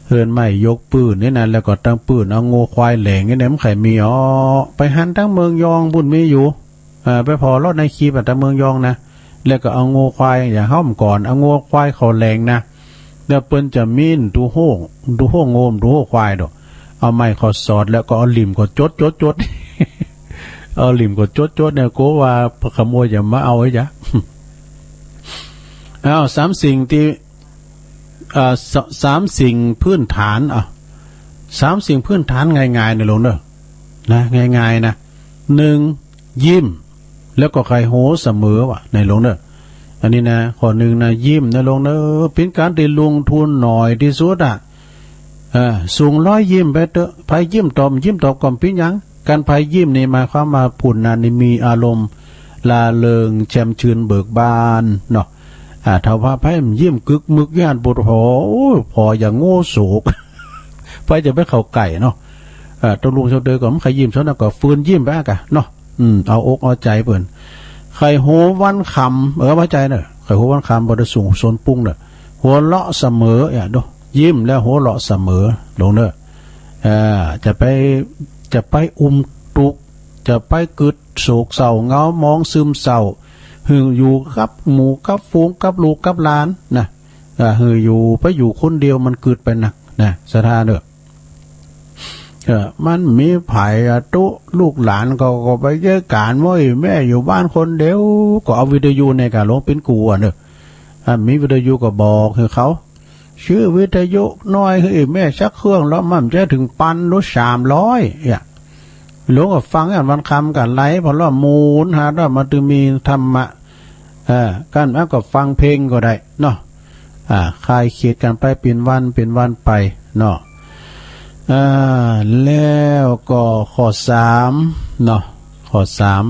เฮินใหม่ยกปืนนี่นะ แล้วก็ตางปืนเอางัวควายแหลงนี่นะ มันใค่มีอ๋อ ไปหันตางเมืองยองปู๊นมีอยู่ อ่า ไปผ่อลอดในคลิปอะ ตางเมืองยองนะ แล้วก็เอางัวควาย อย่างเฮาเมื่อก่อน เอางัวควายเข้าแหลงนะ แล้วเปิ้นจะมีตู้โฮ่ ตู้โฮ่งัว ตู้โฮ่ควายดอก เอาไม้เข้าสอด แล้วก็เอาหลิ่มเข้าจดๆๆ เอาหลิ่มเข้าจดๆ เนี่ย กั๋วว่าขโมยจะมาเอาไอ้จ๊ะ อ้าว สามสิ่งตี้ เอ่อ ส- สามสิ่งพื้นฐาน อ่ะ สามสิ่งพื้นฐานง่ายๆ ในโลงเนาะ นะ ง่ายๆ นะ นึ่ง ยิ้ม แล้วก็ใค่หัวเสมอว่ะ ในโลงเนาะ อันนี้นะ ข้อนึ่งนะ ยิ้ม ในโลงเนาะ เป๋นก๋านตี้ลงทุนน้อยตี้สุดอะ เออ สูงลอยยิ้มไปเต๊อะ ใผยิ้มตอบ ยิ้มตอบก็บ่เป๋นหยัง ก๋านใผยิ้มนี่หมายความว่าผู้นั้นนี่มีอารมณ์ร่าเริงแจ่มชื่นเบิกบานเนาะ อ่า ถ้าว่าใผยิ้มกึกมึกอยู่หั้น ปวดหัว โอ้ย ผ่ออย่างโง่โศก ใผจะไปเข้าใก้เนาะ อ่า ตกลงเจ้าเดิมก็บ่ใค่ยิ้ม เจ้านั้นก็ฝืนยิ้มไปอะกะเนาะ อืม เอาอกเอาใจ๋เปิ้น ใค่หัววันค่ำ เออ ว่าใจ๋เนาะ ใค่หัววันค่ำ บ่ได้สูงสนปรุงเนาะ หัวเราะเสมอ อ่ะ ดู ยิ้มแล้วหัวเราะเสมอ โลงเนาะ เอ่อ จะไป จะไปอุ้มตุ๊กข์ จะไปกึ๊ดโศกเศร้าเหงาหมองซึมเศร้า หื้ออยู่กับหมู่กับฝูง กับลูกกับหลานนะ อ่า หื้ออยู่ ไปอยู่คนเดียวมันกึ๊ดไปนักนะ ศรัทธาเนาะ เออ มันมีใผอะตุ๊ ลูกหลานก็ ก็ไปเยียะก๋านว่า แม่อยู่บ้านคนเดียว ก็เอาวิทยุเนี่ยกะลงเป๋นกูอะเนาะ อ่า มีวิทยุก็บอกหื้อเขา ซื้อวิทยุน้อยหื้อแม่สักเครื่อง แล้วมันจะเถิงปันหรือสามร้อย เนี่ย หลวงก็ฟังอันวันคำกั๋นไหล ผ่อล่อหมุนหาดอกมันตึงมีธรรมะ เออ กั๋น แล้วก็ฟังเพลงก็ได้เนาะ อ่า คลายเครียดกั๋นไปเป๋นวันเป๋นวันไปเนาะ อ่า แล้วก็ข้อสามเนาะ ข้อสาม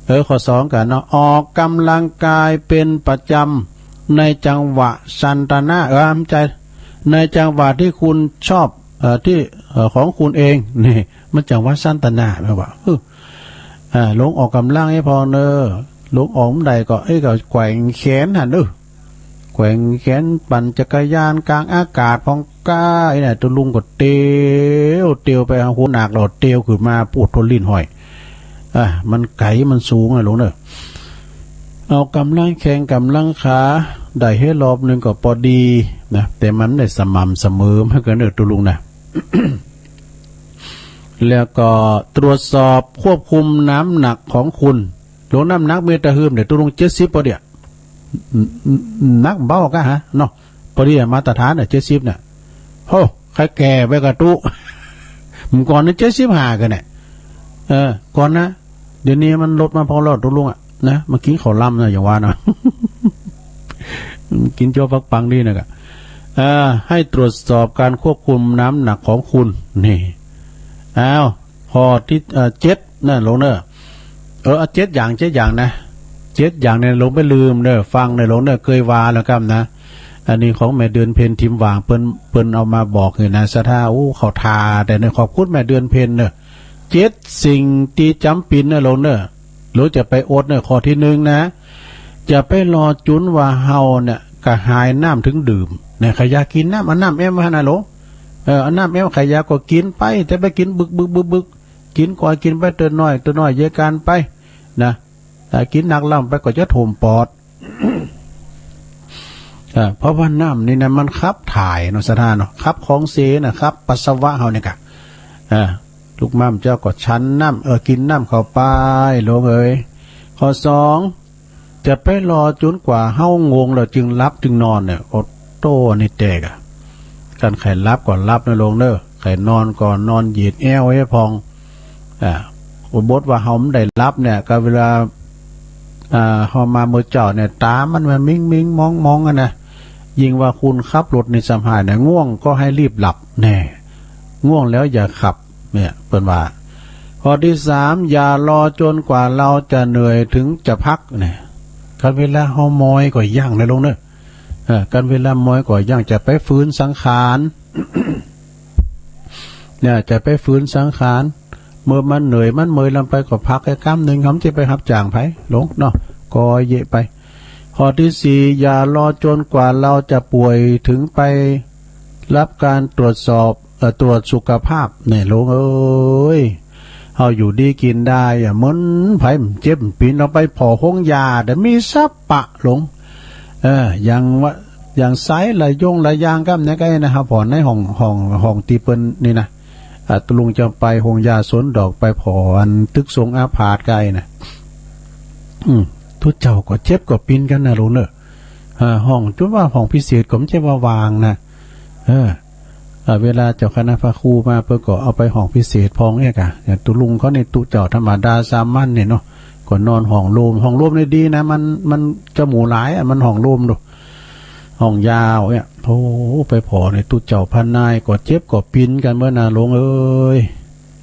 เออ ข้อสองกั๋นเนาะ ออกกำลังกายเป๋นประจ๋ำในจังหวะสันตนา เออ ไม่ใช่ ในจังหวะตี้คุณชอบ เอ่อ ตี้ เอ่อ ของคุณเอง นี่ มันจังหวะสันตนา แม่นว่า เออ อ่า หลวงออกก๋ำลังให้พ่องเน่อ หลวงออกบ่ได้ก็ เอ้ย ก็แกว่งแขนหั้นเน่อ แกว่งแขนปั่นจักรยานก๋างอากาศพ่องก้า ไอ้เนี่ย ตุ๊ลุงก็เตียว เตียวไปหาหัวหนัก แล้วเตียวขึ้นมา ปูดโธ่ลิ้นห้อย อ่ะ มันไก๋มันสูงอะหลวงเน่อ ออกก๋ำลังแข้งก๋ำลังขา ได้เฮดรอบนึ่งก็ปอดีนะ แต่มันบ่ได้สม่ำเสมอ มันก็เน่อตุ๊ลุงนะ แล้วก็ตรวจสอบควบคุมน้ำหนักของคุณ หลวง น้ำหนักเมตาหื้อเนี่ย ตุ๊ลุง เจ็ดสิบ ปอดีอะ หนักเบาก้าฮะเนาะ ปอดีอะ มาตรฐานอะ เจ็ดสิบ เนี่ย โอ้ ใค่แก่ไปก่าตุ๊ เมื่อก่อนนี่ เจ็ดสิบห้า กั๋นเนี่ย เออ ก่อนนะ เดี๋ยวนี้มันลดมาพ่องแล้วตุ๊ลุงอะ นะ มากิ๋นข้าวล้ำนะ อย่างว่าเนาะ กิ๋นโจ๊กฟักปังดีนะกะ อ่า ให้ตรวจสอบการควบคุมน้ำหนักของคุณ นี่ อ้าว ข้อตี้ เอ่อ เจ็ด นะหลวงเน่อ เออ เอาเจ็ดอย่าง เจ็ดอย่างนะ เจ็ดอย่างเนี่ยหลวงบ่ลืมเน่อ ฟังเน่อหลวงเน่อ เกยว่าแล้วกั๋นนะ อันนี้ของแม่เดือนเพ็ญ ถิ่มหว่าง เปิ้น เปิ้นเอามาบอกนี่นะ ศรัทธา โอ้ เข้าท่า แต่เนี่ยขอบคุณแม่เดือนเพ็ญเน่อ เจ็ดสิ่งตี้จ๋ำเป๋นเน่อหลวงเน่อ หลวงจะไปอดเน่อ ข้อตี้นึ่งนะ จะไปรอจุ๋นว่าเฮาเนี่ยกระหายน้ำตึงดื่ม เนี่ย ใค่อยากกิ๋นน้ำ เอาน้ำแอมไว้หั้นนะหลวง เออ เอาน้ำแอม ใค่อยากก็กิ๋นไป จะไปกิ๋นบึกบึกบึกบึก กิ๋นก่อยกิ๋นไปเตื้อน้อยเตื้อน้อย เยียะกั๋นไปนะ ถ้ากิ๋นหนักล้ำไปก็จะถ่วมปอด อ่า เพราะว่าน้ำนี่นะมันขับถ่ายเนาะ ศรัทธาเนาะ ขับของเสน่ะ ขับปัสสาวะเฮาเนี่ยกะ อ่า ลูกหม่ำเจ้าก็ฉันน้ำ เออ กิ๋นน้ำเข้าไป หลวงเอ๋ย ข้อสอง จะไปรอจุ๋นกว่าเฮางงแล้วจึงหลับจึงนอนเนี่ย โอ้โต้ อันนี้แต๊กอะ กั๋นใค่หลับก็หลับนะหลวงเน่อ ใค่นอนก็นอนเหยียดแอ้วให้พ่อง อ่า อุบทว่าเฮาบ่ได้หลับเนี่ย ก็เวลา อ่า เฮามาเมื่อเจ๊าเนี่ย ต๋ามัน มันมิงมิงมองมองอะนะ ยิ่งว่าคุณขับรถนี่ซ้ำหายเนี่ย ง่วงก็ให้รีบหลับ แน่ ง่วงแล้วอย่าขับ เนี่ย เปิ้นว่า ข้อตี้สาม อย่ารอจนกว่าเราจะเหนื่อยถึงจะพัก เนี่ย กั๋นเวลาเฮามอยก็ยั้งนะหลวงเน่อ เออ กั๋นเวลามอยก็ยั้ง จะไปฝืนสังขาร เนี่ย จะไปฝืนสังขาร เมื่อมันเหนื่อยมันเมื่อยล้ำไปก็พักแค่กำนึ่ง เฮาจะไปฮับจ้างใผหลวงเนาะ ก็เยียะไป ข้อตี้สี่ อย่ารอจนกว่าเราจะป่วยถึงไปรับการตรวจสอบ เอ่อ ตรวจสุขภาพ เนี่ยหลวงเอ๋ย เฮาอยู่ดีกิ๋นได้อะ เหมือนใผเจ็บเป๋น เอาไปผ่อโฮงยา แต่มีสัปปะหลวง เออ อย่างว่า อย่างไซร้ละยงละอย่างกั๋นเนี่ย ก็ไอ้นะ เฮาผ่อในห้อง ห้อง ห้องตี้เปิ้นนี่นะ อ่า ตุ๊ลุงจะไปโฮงยาสวนดอก ไปผ่ออันตึกสงฆ์อาพาธก็ไอ้นะ อืม ตุ๊เจ้าก็เจ็บก็เป๋นกั๋นนะหลวงเน่อ อ่า ห้อง จุ๊ว่าห้องพิเศษก็บ่ใจ้ว่าว่างนะ เออ อ่า เวลาเจ้าคณะพระครูมา เปิ้นก็เอาไปห้องพิเศษพ่องเนี่ยกะ อย่างตุ๊ลุงเขานี่ตุ๊เจ้าธรรมดาสามัญเนี่ยเนาะ ก็นอนห้องโล่ง ห้องโล่งนี่ดีนะ มัน มันจะหมู่หลายอะ มันห้องโล่งดู ห้องยาวเนี่ย โอ้ ไปผ่อในตุ๊เจ้าพระนายก็เจ็บก็เป๋นกั๋นเบิดนะหลวงเอ๋ย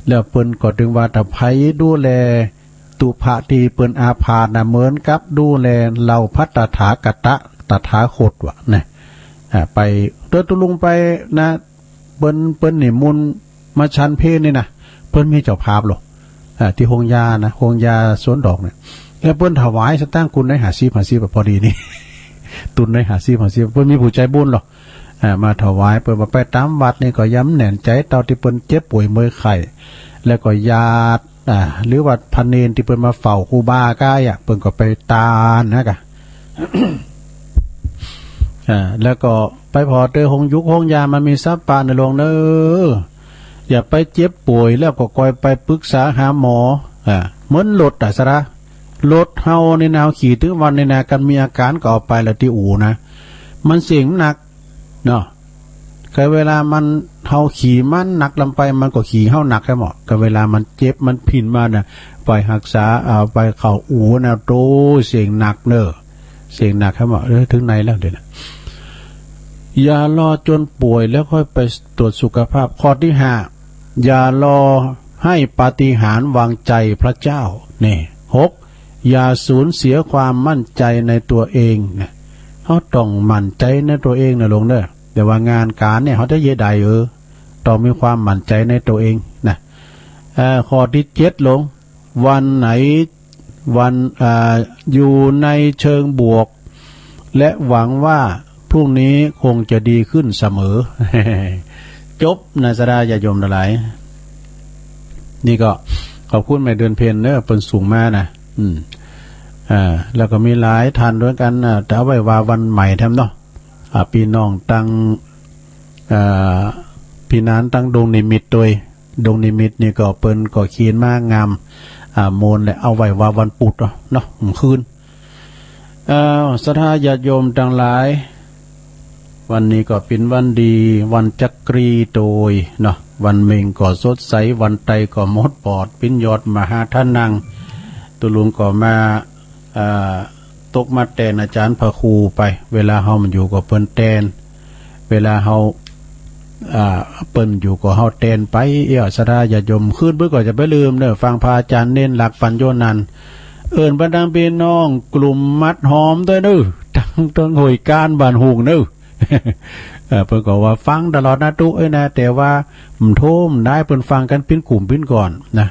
แล้วเปิ้นก็ตึงว่าถ้าใผดูแลตุ๊พะตี้เปิ้นอาพาธนะ เหมือนกับดูแลเหล่าพระตถาคตะ ตถาคตว่ะนะ อ่า ไป เตื้อตุ๊ลุงไปนะ เปิ้น เปิ้นนิมนต์มาฉันเพลนี่นะ เปิ้นมีเจ้าภาพหลวง อ่า ตี้โฮงยานะ โฮงยาสวนดอกเนี่ย แล้วเปิ้นถวายสตางค์กุนได้ห้าสิบ ห้าสิบอะ ปอดีนี่ ตุนได้ห้าสิบ ห้าสิบ เปิ้นมีผู้ใจ๋บุญหลวง อ่า มาถวาย เปิ้นว่าไปต๋ามวัดนี่ก็ยำแหน่นใจ๋เต้าตี้เปิ้นเจ็บป่วยเมื่อยไข้ แล้วก็ญาติ อ่า หรือว่าพระเณรตี้เปิ้นมาเฝ้าครูบาก็ไอ้อะ เปิ้นก็ไปตานนะกะ อ่า แล้วก็ไปผ่อเตื้อโฮงยุกโฮงยามันมีสัปปะนะหลวงเน่อ อย่าไปเจ็บป่วยแล้วก็ก่อยไปปรึกษาหาหมอ อ่า เหมือนรถอะศรัทธา รถเฮานี่นะ เฮาขี่ตึงวันนี่นะ กั๋นมีอาก๋านก็เอาไปละตี้อู่นะ มันเสี้ยงหนักเนาะ ก็เวลามัน เฮาขี่มันหนักลำไป มันก็ขี่เฮาหนักแค่หมด ก็เวลามันเจ็บมันผินมาน่ะ ไปฮักษา เอาไปเข้าอู่นะ โต้ เสี้ยงหนักเน่อ เสี้ยงหนักแค่หมด เออ เถิงไหนแล้วเดี๋ยวนะ อย่ารอจนป่วยแล้วค่อยไปตรวจสุขภาพ ข้อตี้ห้า อย่ารอให้ปาฏิหาริย์วางใจพระเจ้า นี่ หก อย่าสูญเสียความมั่นใจในตัวเองนะ เฮาต้องมั่นใจในตัวเองนะโลมเน่อ แต่ว่างานก๋านเนี่ย เฮาจะเยียะใด เออ ต้องมีความมั่นใจในตัวเองนะ เอ่อ ข้อตี้เจ็ดโลม วันไหน วัน อ่า อยู่ในเชิงบวก และหวังว่าพรุ่งนี้คงจะดีขึ้นเสมอ จบนะ ศรัทธาญาติโยมทั้งหลาย นี่ก็ขอบคุณแม่เดือนเพ็ญเน่อ เปิ้นส่งมานะ อืม อ่า แล้วก็มีหลายท่านด้วยกั๋นนะ แต่เอาไว้ว่าวันใหม่แถมเนาะ อ่า ปี้น้องตัง อ่า ปี้นานตังดงนิมิตโตย ดงนิมิตนี่ก็เปิ้นก็เขียนมางาม อ่า โมนแหละ เอาไว้ว่าวันปุธเนาะ เนาะ คืน อ้าว ศรัทธาญาติโยมตังหลาย วันนี้ก็เป๋นวันดี วันจักรีโตยเนาะ วันเม็งก็สดใส วันไตก็หมดปอด เป๋นยอดมหาทานัง ตุ๊ลุงก็มา อ่า ตกมาแตนอาจ๋ารย์พระครูไป เวลาเฮาบ่อยู่ก็เปิ้นแตน เวลาเฮา อ่า เปิ้นอยู่ก็เฮาแตนไป เอี้ย ศรัทธาญาติโยม คืนเปิ้นก็จะไปลืมเน่อ ฟังพระอาจ๋ารย์เณรหลักปั๋ญโญนันท์ เอิ้นบรรดาปี้น้องกลุ่มมัดหอมโตยเน่อ ตัง ตังห้วยการบ้านหุ่งเน่อ เออ เปิ้นก็ว่าฟังตลอดนะตุ๊เอ้ยนะ แต่ว่า บ่โทรบ่ได้ เปิ้นฟังกั๋นเป๋นกลุ่มเป๋นก้อนนะ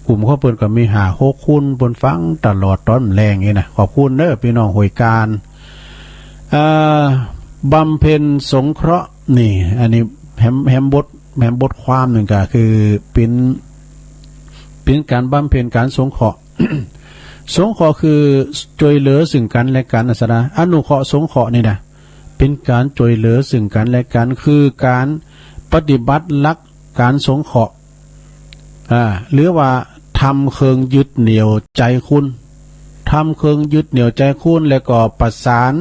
กลุ่มของเปิ้นก็มีห้าหกคน เปิ้นฟังตลอดต๋อนแลงนี่นะ ขอบคุณเน่อปี้น้องห้วยการ เอ่อ บำเพ็ญสงเคราะห์นี่ อันนี้แหม แหมบท แหมบทความนึ่งก็คือเป๋น เป๋นก๋านบำเพ็ญก๋านสงเคราะห์ สงเคราะห์คือจ้วยเหลือซึ่งกั๋นและกั๋นนะ ศรัทธา อนุเคราะห์สงเคราะห์นี่นะ เป๋นก๋านจ้วยเหลือซึ่งกั๋นและกั๋น คือก๋านปฏิบัติหลักก๋านสงเคราะห์ อ่า หรือว่าทำเคิงยึดเหนี่ยวใจ๋คุณ ทำเคิงยึดเหนี่ยวใจ๋คุณ แล้วก็ประสาน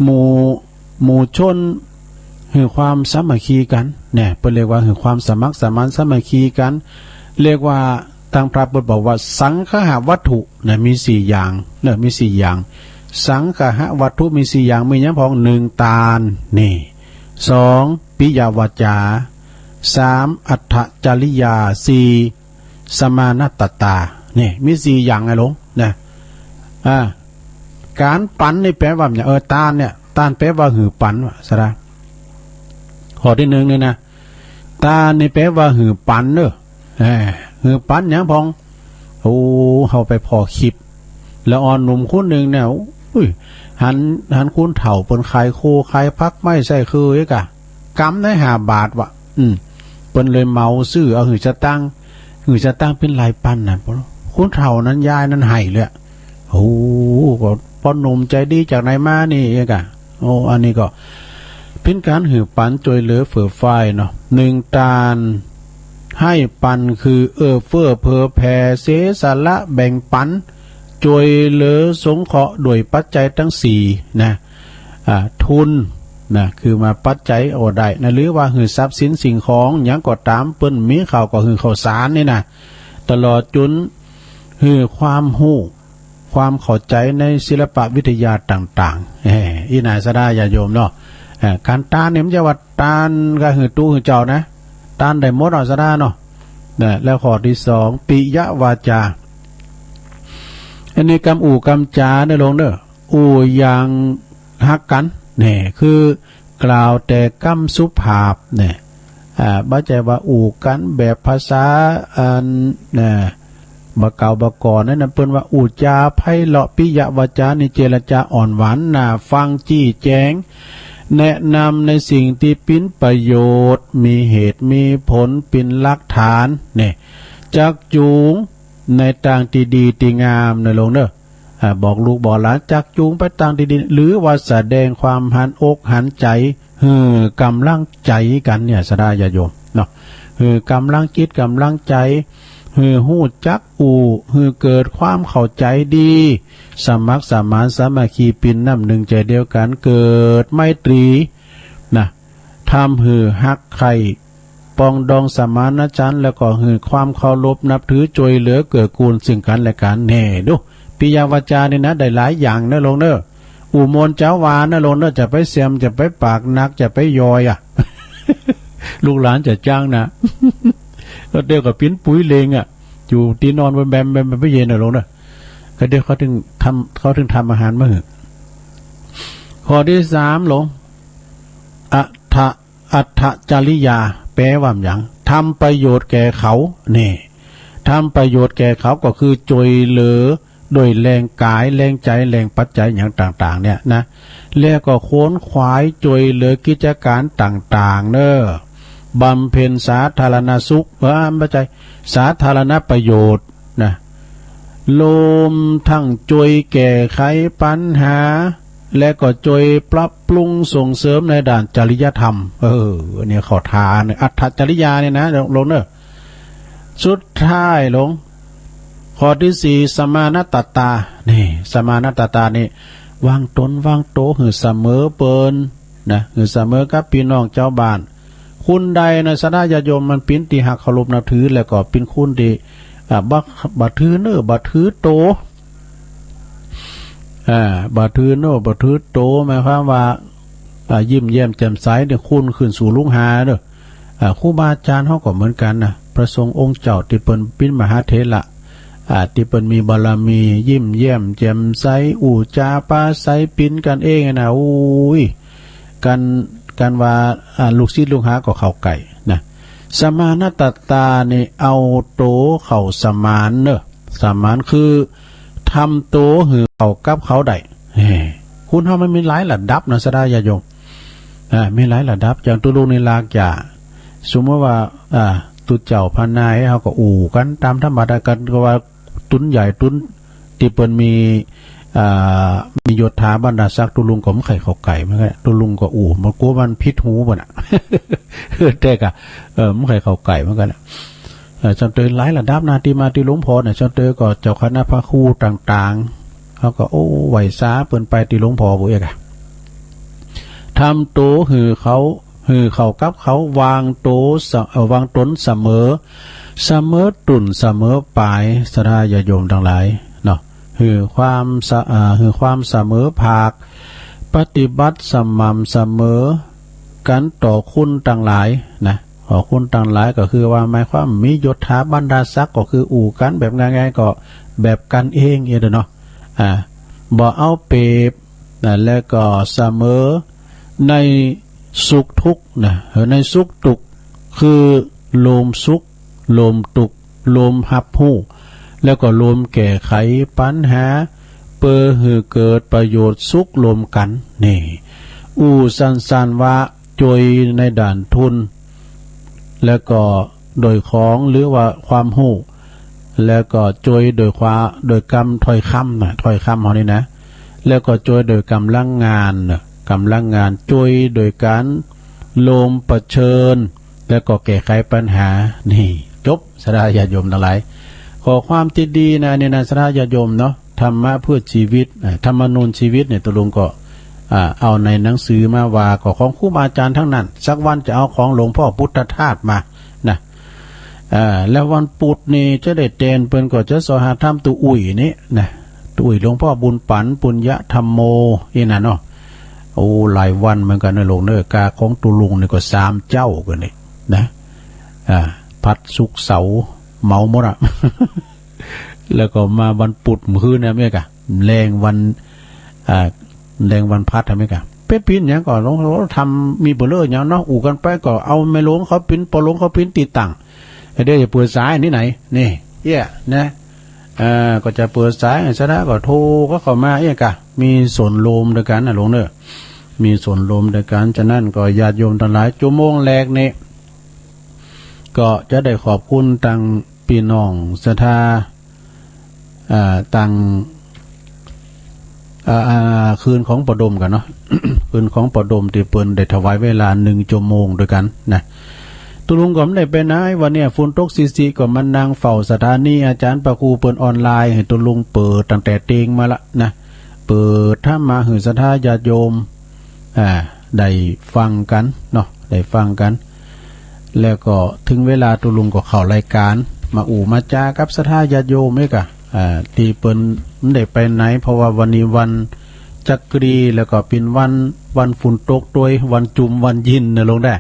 หมู่ หมู่ชนหื้อความสามัคคีกั๋น เนี่ย เปิ้นเรียกว่าหื้อความสมัครสมานสามัคคีกั๋น เรียกว่า ตางพระเปิ้นบอกว่าสังคหวัตถุนะ มีสี่อย่างนะ มีสี่อย่าง สังคหวัตถุมีสี่อย่าง มีหยังพ่อง นึ่ง ตาน นี่ สอง ปิยวาจา สาม อัตถจริยา สี่ สมานัตตา นี่ มีสี่อย่างไงหลวงนะ อ่า ก๋านปั๋นนี่แปลว่าหยัง เออ ตานเนี่ย ตานแปลว่าหื้อปั๋น ว่าซะละ ข้อตี้นึ่งนี่นะ ตานนี่แปลว่าหื้อปั๋นเน่อ เออ หื้อปั๋นหยังพ่อง โอ้ เฮาไปผ่อคลิป ละอ่อนหนุ่มคนนึ่งเนี่ย อุ้ย หัน หันคนเฒ่าเปิ้นขายโค ขายผักไม้ใส้คืออีกอะ กำได้ห้าบาทว่ะ อืม เปิ้นเลยเหมาซื้อ เอาหื้อสตางค์ หื้อสตางค์เป๋นหลายปันนะ คนเฒ่านั้น ยายนั้นไห้เลยอะ โอ้ ก็ป้อหนุ่มใจ๋ดีจากไหนมานี่เองอะ โอ้ อันนี้ก็เป๋นก๋านหื้อปั๋นจ้วยเหลือเฟื่อเฟื้อเนาะ นึ่ง ตาน ให้ปัน คือเอื้อเฟื้อเผื่อแผ่ เสียสละแบ่งปั๋น จ้วยเหลือสงเคราะห์ด้วยปัจจัยตังสี่นะ อ่า ทุนนะ คือมาปัจจัยก็ได้นะ หรือว่าหื้อทรัพย์สินสิ่งของหยังก็ต๋าม เปิ้นมีข้าวก็หื้อข้าวสารนี่นะ ตลอดจ๋นหื้อความฮู้ ความเข้าใจ๋ในศิลปวิทยาต่างๆ เอ้อ อี้นะ ศรัทธาญาติโยมเนาะ เอ่อ ก๋านตานนี่มันจะว่าตานก็หื้อตุ๊หื้อเจ้านะ ตานได้หมดอะ ศรัทธาเนาะ นะ แล้วข้อตี้สอง ปิยวาจา อันนี้กำอู้กำจ๋าเน่อหลวงเน่อ อู้อย่างฮักกั๋น นี่ คือกล่าวแต่กำสุภาพ นี่ อ่า บ่ใจ้ว่าอู้กั๋นแบบภาษาอัน นะ บ่เก่าบ่ก่อนนั้นนะ เปิ้นว่าอู้จ๋าไพเราะ ปิยวาจานี่เจรจาอ่อนหวาน น่าฟัง จี้แจง แนะนำในสิ่งตี้เป๋นประโยชน์ มีเหตุมีผล เป๋นหลักฐาน นี่ จักจูงในตางตี้ดีตี้งามเน่อหลวงเน่อ อ่า บอกลูกบอกหลาน จักจูงไปตางตี้ดี หรือว่าแสดงความหันอกหันใจ๋ หื้อกำลังใจ๋กั๋นเนี่ย ศรัทธาญาติโยมเนาะ หื้อกำลังจิตกำลังใจ๋ หื้อฮู้จักอู้ หื้อเกิดความเข้าใจ๋ดี สมัครสมานสามัคคี เป๋นน้ำนึ่งใจ๋เดียวกั๋น เกิดไมตรีนะ ทำหื้อฮักใคร่ปรองดองสมานฉันท์ แล้วก็หื้อความเคารพนับถือ จ้วยเหลือเกื้อกูลซึ่งกั๋นและกั๋น แน่ดู ปิยวาจานี่นะ ได้หลายอย่างเน่อลุงเน่อ อู้มวลเจ้าว่าเน่อลุงเน่อ จะไปแซม จะไปปากหนัก จะไปยอยอะ ลูกหลานจะจั้งนะ แล้วเดี๋ยวก็ปิ้นปุ๋ยเลงอะ อยู่ตี้นอนแบมแบมแบม แบมบ่เย็นเน่อลุงเน่อ ก็เดี๋ยวเขาถึงทำ เขาถึงทำอาหารมาหื้อ ข้อตี้สามลุง อัตถะ อัตถจริยา แปลว่าหยัง ทำประโยชน์แก่เขา นี่ ทำประโยชน์แก่เขาก็คือจ้วยเหลือด้วยแฮงก๋าย แฮงใจ๋ แฮงปัจจัยหยังต่างๆ เนี่ยนะ แล้วก็ขวนขวายจ้วยเหลือกิจก๋านต่างๆ เน่อ บำเพ็ญสาธารณสุข เออ บ่ใจ้ สาธารณประโยชน์นะ รวมทั้งจ้วยแก้ไขปัญหา และก็จ้วยปรับปรุงส่งเสริมในด้านจริยธรรม เออ อันนี้ข้อท้าเนี่ย อัตถจริยาเนี่ยนะ ลุงเน่อ สุดท้ายลุง ข้อตี้สี่ สมานัตตา นี่ สมานัตตานี่ วางต๋นวางโตหื้อเสมอเปิ้นนะ หื้อเสมอกับปี้น้องจาวบ้าน คนใดนะ ศรัทธาญาติโยม มันเป๋นตี้ฮักเคารพนับถือ แล้วก็เป๋นคนตี้ อ่า บ่ บ่ถือเนื้อ บ่ถือโต อ่า บ่ถือเนื้อ บ่ถือโต หมายความว่า อ่า ยิ้มแย้มแจ่มใสเนี่ย คนขึ้นสู่ลูกหาเน่อ อ่า ครูบาอาจ๋ารย์เฮาก็เหมือนกั๋นนะ พระสงฆ์องค์เจ้าตี้เปิ้นเป๋นมหาเถระ อ่า ตี้เปิ้นมีบารมี ยิ้มแย้มแจ่มใส อู้จ๋าปาใส เป๋นกั๋นเองนะ โอ้ย กั๋น กั๋นว่า อ่า ลูกศิษย์ลูกหาก็เข้าใก้นะ สมานัตตานี่เอาโตเข้าสมานเน่อ สมานคือทำโตหื้อเข้ากับเขาได้ เฮ้ คนเฮามันมีหลายระดับนะ ศรัทธาญาติโยม อ่า มีหลายระดับ อย่างตุ๊ลุงนี่ลากจ๋า สมมุติว่า อ่า ตุ๊เจ้าพระนายเฮาก็อู้กั๋นต๋ามธรรมดากั๋น ก็ว่าตุ๊นใหญ่ตุ๊นตี้เปิ้นมี อ่า มียศถาบรรดาศักดิ์ ตุ๊ลุงก็บ่ใค่เข้าใก้เหมือนกั๋น ตุ๊ลุงก็อู้ บ่กั๋วมันผิดหูเปิ้นน่ะ แต่ก็ เออ บ่ใค่เข้าใก้เหมือนกั๋นน่ะ เออ จำเตยหลายระดับนะ ตี้มาตี้หลวงพ่อเนี่ย จำเตยก็เจ้าคณะพระครูต่างๆ เฮาก็ โอ้ ไหว้สาเปิ้นไปตี้หลวงพ่อปุ้นเอกอะ ทำโตหื้อเขา หื้อเข้ากับเขา วางโตสะ เอ่อ วางต๋นเสมอ เสมอต้นเสมอปลาย ศรัทธาญาติโยมตังหลายเนาะ หื้อความสะ เอ่อ หื้อความเสมอภาค ปฏิบัติสม่ำเสมอกั๋นต่อคนตังหลายนะ ต่อคนตังหลายก็คือว่าหมายความมียศถาบรรดาศักดิ์ ก็คืออู้กั๋นแบบง่ายๆ ก็แบบกั๋นเองเองเนาะ อ่า บ่เอาเปรียบนะ แล้วก็เสมอในสุขทุกข์นะ เออ ในสุขทุกข์ คือรวมสุข รวมทุกข์ รวมฮับฮู้ แล้วก็รวมแก้ไขปัญหา เปื้อหื้อเกิดประโยชน์สุขรวมกั๋น นี่ อู้สั้นๆ ว่าจ้วยในด้านทุน แล้วก็โดยของ หรือว่าความฮู้ แล้วก็จ้วยโดยความ โดยกำถ้อยกำนะ ถ้อยกำเฮานี่นะ แล้วก็จ้วยโดยก๋ำลังงานนะ ก๋ำลังงาน จ้วยโดยก๋านรวมเผชิญ แล้วก็แก้ไขปัญหา นี่ จบ ศรัทธาญาติโยมตังหลาย ข้อความตี้ดีนะ อันนี้นะ ศรัทธาญาติโยมเนาะ ธรรมะเพื่อชีวิต อ่า ธรรมนูญชีวิตเนี่ย ตุ๊ลุงก็ อ่า เอาในหนังสือมาว่า ก็ของครูบาอาจ๋ารย์ตังนั้น สักวันจะเอาของหลวงพ่อพุทธทาสมา นะ อ่า แล้ววันปุธนี่จะได้แตนเปิ้นก็จะเซาะหาถามตุ๊อุ้ยนี่นะ ตุ๊อุ้ยหลวงพ่อบุญปั๋น ปุญญธรรมโม อี้นะเนาะ โอ้ หลายวันเหมือนกั๋นเน่อลุงเน่อ กาของตุ๊ลุงนี่ก็สามเจ๊ากั๋นนี่นะ อ่า ผัด ศุกร์ เสาร์ เหมาหมดอะ แล้วก็มาวันปุธเมื่อคืนเนี่ย เมื่อกะ แลงวัน อ่า แลงวันพฤหัส เมื่อกะ เป๊ะปิ้นหยังก็หลวง ธรรมมีเปลือหยังเนาะ อู้กั๋นไปก็เอาแม่หลวงเขาปิ้น ป้อหลวงเขาปิ้นตี้ตั้ง เดี๋ยวจะเปิดสายนี่ไหน นี่ เอี้ย นะ อ่า ก็จะเปิดสาย ศรัทธาก็โทรก็เข้ามา เอี้ยกะ มีส่วนรวมตวยกั๋นนะลุงเน่อ มีส่วนรวมตวยกั๋น ฉะนั้นก็ญาติโยมตังหลาย จั่วโมงแรกนี่ ก็จะได้ขอบคุณตังปี้น้องศรัทธา อ่า ตัง อ่า อ่า คืนของป้อดมกั๋นเนาะ คืนของป้อดมตี้เปิ้นได้ถวายเวลาหนึ่งจั่วโมงตวยกั๋นนะ ตุ๊ลุงก็บ่ได้ไปไหน วันเนี้ยฝนตกซิๆ ก็มานั่งเฝ้าสถานีอาจ๋ารย์พระครูเปิ้นออนไลน์ หื้อตุ๊ลุงเปิดตั้งแต่เต็งมาละนะ เปิดธรรมะหื้อศรัทธาญาติโยม อ่า ได้ฟังกั๋นเนาะ ได้ฟังกั๋น แล้วก็เถิงเวลาตุ๊ลุงก็เข้ารายก๋าน มาอู้มาจ๋ากับศรัทธาญาติโยมเอกอะ อ่า ตี้เปิ้นบ่ได้ไปไหน เพราะว่าวันนี้วันจักรี แล้วก็เป๋นวัน วันฝนตกตวย วันจุ่มวันยินเน่อลุงเน่อ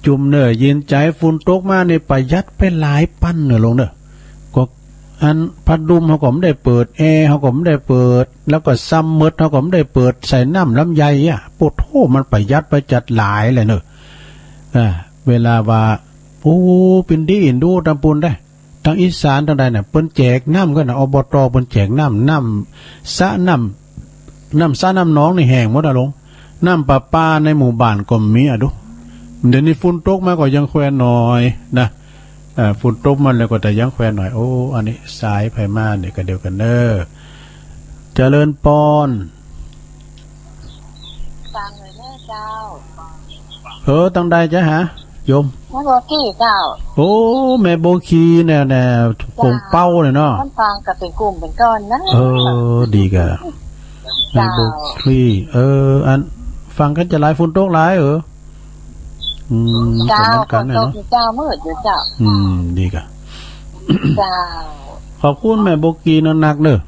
จุ่มเน่อยินใจ๋ ฝนตกมานี่ประหยัดไปหลายปันเน่อลุงเน่อ ก็ อันพัดลมเฮาก็บ่ได้เปิด แอร์เฮาก็บ่ได้เปิด แล้วก็ซ้ำเมิดเฮาก็บ่ได้เปิด ใส่น้ำลำไยอะ โอ้โธ่ มันประหยัดไปจัดหลายเลยเน่อ อ่า เวลาว่า โอ้ เป๋นดีเอ็นดูตางปู้นได้ ตางอีสานตางใดน่ะ เปิ้นแจกน้ำกั๋นน่ะ อบต เปิ้นแจกน้ำ น้ำสระน้ำ น้ำสระน้ำหนองนี่แห้งหมดอะลุง น้ำประปาในหมู่บ้านก็บ่มีอะดู เดี๋ยวนี้ฝนตกมาก็ยังแคว่นหน่อยนะ เอ่อ ฝนตกมาแล้วก็จะยังแคว่นหน่อย โอ้ อันนี้สายใผมาเนี่ยก็เดียวกั๋นเน่อ เจริญปอน ฟังเลยแม่เจ้า เออ ตางใดจ๊ะฮะ โยม แม่โบกี้เจ้า โอ้ แม่โบกี้เนี่ย เนี่ย เจ้า โขงเป๊าเนี่ยเนาะ มันฟังกับเป๋นกลุ่มเป๋นก้อนนะ เออ ดีก่ะ แม่โบกี้ เจ้า เออ อัน ฟังกั๋นจะหลาย ฝนตกหลาย เออ อืม เจ้า ก็เหมือนกั๋นเนี่ยเนาะ ฝนตกอยู่เจ้า มืดอยู่เจ้า อืม ดีก่ะ เจ้า ขอบคุณแม่โบกี้นักๆเน่อ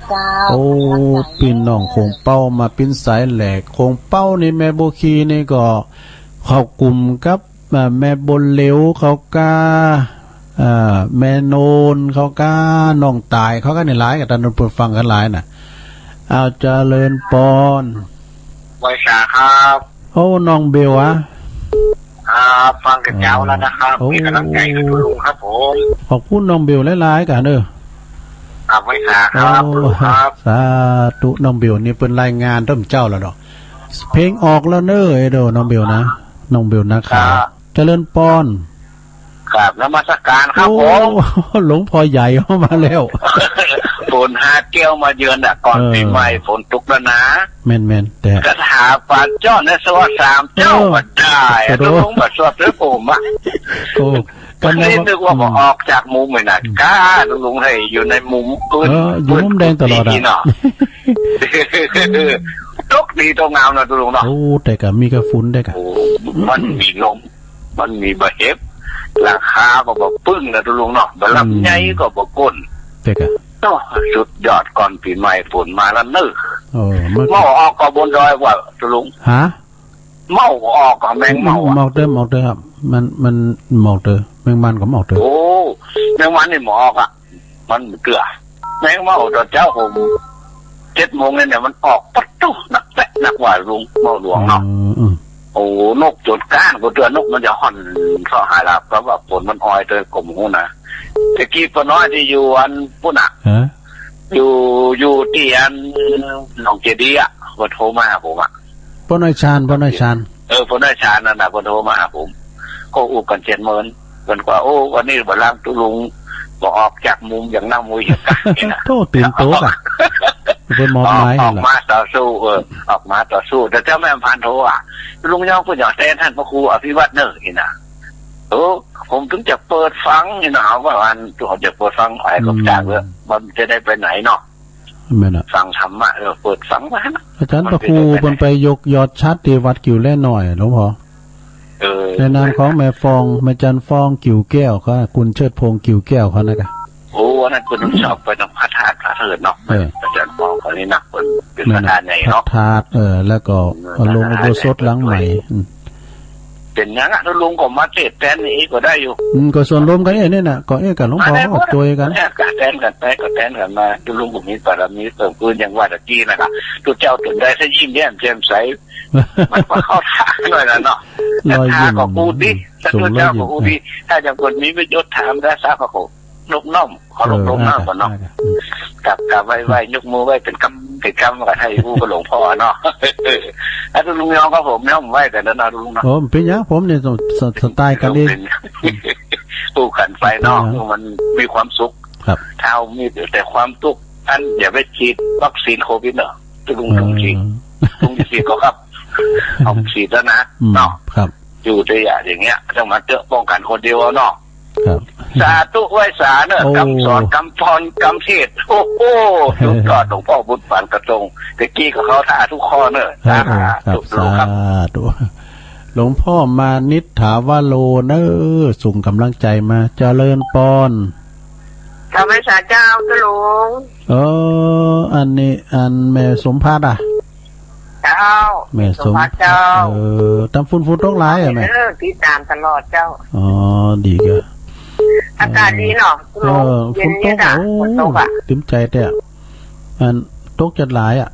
เจ้า โอ้ ขอบคุณ ปี้น้องโขงเป๊ามาปิ้นสายแหลก โขงเป๊านี่แม่โบกี้นี่ก็เข้ากลุ่มกับ อ่า แม่บุญเหลียวเขาก้า อ่า แม่โนนเขาก้า น้องต๋ายเขาก้านี่หลายก่ะ ตางโน้นเปิ้นฟังกั๋นหลายน่ะ อ้าว เจริญปอน ไหว้สาครับ โอ้ น้องเบลอะ ครับ ฟังกั๋นเจ้าแล้วนะครับ โอ้ มีก๋ำลังใจ๋กับตุ๊ลุงครับผม ขอบคุณน้องเบลหลายๆก่ะเน่อ ครับ ไหว้สาครับ โอ้ ตุ๊ลุงครับ สาธุ น้องเบลนี่เปิ้นรายงานต้นเจ้าแล้วเนาะ เพลงออกแล้วเน่อ เออ เด้อ น้องเบลนะ น้องเบลนะครับ ครับ เจริญปอน ครับ นมัสการครับผม โอ้ หลวงพ่อใหญ่เข้ามาแล้ว ฝนหาแก้วมาเยือนน่ะ ก่อน เออ ปี๋ใหม่ฝนตกแล้วนะ แม่นๆ แต่ คาถาปาจ้อนในสวัสดิ์สามเจ้า เออ ก็ได้ โอ้โห ตุ๊ลุงมาสวดด้วยผมอะ โอ้ ก็นึกว่า อืม ออกจากมุมเลยนะ อืม ก้าตุ๊ลุงให้อยู่ในมุมปื้น เออ อยู่มุมแดงตลอดอะ ปื้นที่เนาะ ตกดีตกงามนะตุ๊ลุงเนาะ โอ้ แต่ก็มีกับฝนได้กะ โอ้ มันมีลม มันมีบ่าเห็บ หลังคาก็บ่ปึ้งนะตุ๊ลุงเนาะ บ่าลำใหญ่ก็บ่ก้น แต่กะ โอ้ สุดยอด ก่อนปี๋ใหม่ฝนมาแล้วเน่อ เออ มัน เมาออกก็บนดอยว่าตุ๊ลุง ฮะ เมาออกก็แมงเมาอะ เมาเต๊อะ เมาเต๊อะครับ มัน มันเมาเต๊อะ แมงมันก็เมาเต๊อะ โอ้ แมงมันนี่เมาออกอะ มันเกือ แมงเมาต๋อนเจ๊าผม เจ็ดโมงเนี่ย มันออกปัดตุ๊ นักแต๊ะนักว่าลุง เมาหลวงเนาะ อืม อืม โอ้ นกจ๋นก้าน ก็เตือนนกมันจะฮ่อนเซาะหาหลับ ก็ว่าฝนมันออยเต๊อะ ก็บ่ฮู้นะ แต่กี้ป้าน้อยตี้อยู่อันปู๊นน่ะ ฮะ อยู่ อยู่ตี้อันหนองเจดีย์อะ เปิ้นโทรมาหาผมอะ ป้อน้อยชาญ ป้อน้อยชาญ เออ ป้อน้อยชาญนั่นน่ะ เปิ้นโทรมาหาผม ก็อู้กั๋นเจ็ดเมิน เปิ้นว่า โอ้ วันนี้บ่าลำตุ๊ลุง บ่ออกจากมุมอย่างน้ำมุยอย่างกั๊กนี่นะ โธ่ ตื่นโตกะ เปิ้นมอบหมาย ออก ออกมาต่อสู้ เออ ออกมาต่อสู้ แต่เจ้าแม่อำพันธ์โทรอะ ตุ๊ลุงยองเปิ้นอยากแตนท่านพระครูอภิวัฒน์เน่อ นี่นะ เออ ผมถึงจะเปิดฟังนี่นะ ว่าอัน ผมจะเปิดฟัง ไอ้ก็ อืม จากเรื่อง มันจะได้ไปไหนเนาะ แม่นอะ ฟังธรรมะ เออ เปิดฟังไว้นะ อาจ๋ารย์พระครู มันเป็นไปได้ เปิ้นไปยกยอดฉัตรตี้วัดกิ่วแลน้อย หลวงพ่อ เออ ในนามของแม่ฟอง แม่จันฟอง กิ่วแก้วเขา คุณเชิดพงษ์ กิ่วแก้วเขานะกะ โอ้ อันนั้นเปิ้นชอบไปนำพระธาตุพระเถิดเนาะ เออ อาจ๋ารย์ฟองเขานี่นะ เปิ้นเป๋น แม่นอะ ประธานใหญ่เนาะ พระธาตุ เออ แล้วก็ เออ โรงอุโบสถหลังใหม่ อืม เป๋นหยังอะ ตุ๊ลุงก็มาเตะแตนนี่ก็ได้อยู่ อืม ก็ส่วนรวมกั๋นเองนี่นะ ก็เอ๊ะ กับหลวงพ่อ มาได้หมด ก็จ้วยกั๋น เนี่ย ก็แตนกั๋นไป ก็แตนกั๋นมา ตุ๊ลุงก็มีบารมีเพิ่มพูน อย่างว่าตะกี้นะกะ ตุ๊เจ้าตุ๊ใดถ้ายิ้มแย้มแจ่มใส มันก็เข้าท่าหน่อยละเนาะ รอยยิ้ม ถ้าก็อู้ดี ถ้าตุ๊เจ้าก็อู้ดี ส่งรอยยิ้ม ถ้าอย่างคนมีประโยชน์ถามได้สักก็ นบน้อม เคารพ เออ นบน้อมก่อนเนาะ อ่า อ่า อืม กราบ กราบไหว้ ไหว้ ยกมือไหว้เป๋นกำ เป๋นกำ ก็ให้อู้กับหลวงพ่อเนาะ อ่ะ ตุ๊ลุงยองครับผม ยองไหว้กั๋นแล้วเนาะ ตุ๊ลุงเนาะ โอ้ บ่เป๋นหยัง ผมนี่ส ส สไตล์กั๋นเอง เป๋น อู้กั๋นไปเนาะ เป๋นหยัง มันมีความสุข ครับ ถ้ามีแต่ความตุ๊กข์ อันอย่าไปฉีดวัคซีนโควิดเนาะ ตุ๊ลุงต้องฉีด เออ ตุ๊ลุงจะฉีดก็ครับ เอาฉีดแล้วนะ อืม เนาะ ครับ อยู่แต่อย่าอย่างเงี้ย ต้องมาเจอป้องกั๋นคนเดียวเนาะ ครับ สาธุไหว้สาเนอะ โอ้ กำสอน กำพร กำเทศน์ โอ้โห สุดยอด หลวงพ่อบุญปานกระทง ตะกี้ก็เข้าท่าทุกข้อเนอะ เออ เออ ครับ สาธุครับ สาธุ หลวงพ่อมานิษฐาวโรเน่อ ส่งก๋ำลังใจ๋มา เจริญปอน เจ้าพรรษาเจ้า เจ้าลุง เออ อันนี้ อันแม่สมภัทรอะ เจ้า แม่สมภัทร สมภัทรเจ้า เออ ตำฝน ฝนตกหลายอะแม่ เออ ติดต๋ามตลอดเจ้า อ๋อ ดีก็ อากาศดีเนาะ เออ เจ้าลุง เออ เย็นๆ ฝนตก อะ โอ้ ฝนตกอะ ตึงใจ๋แต๊ อันตกจัดหลายอะ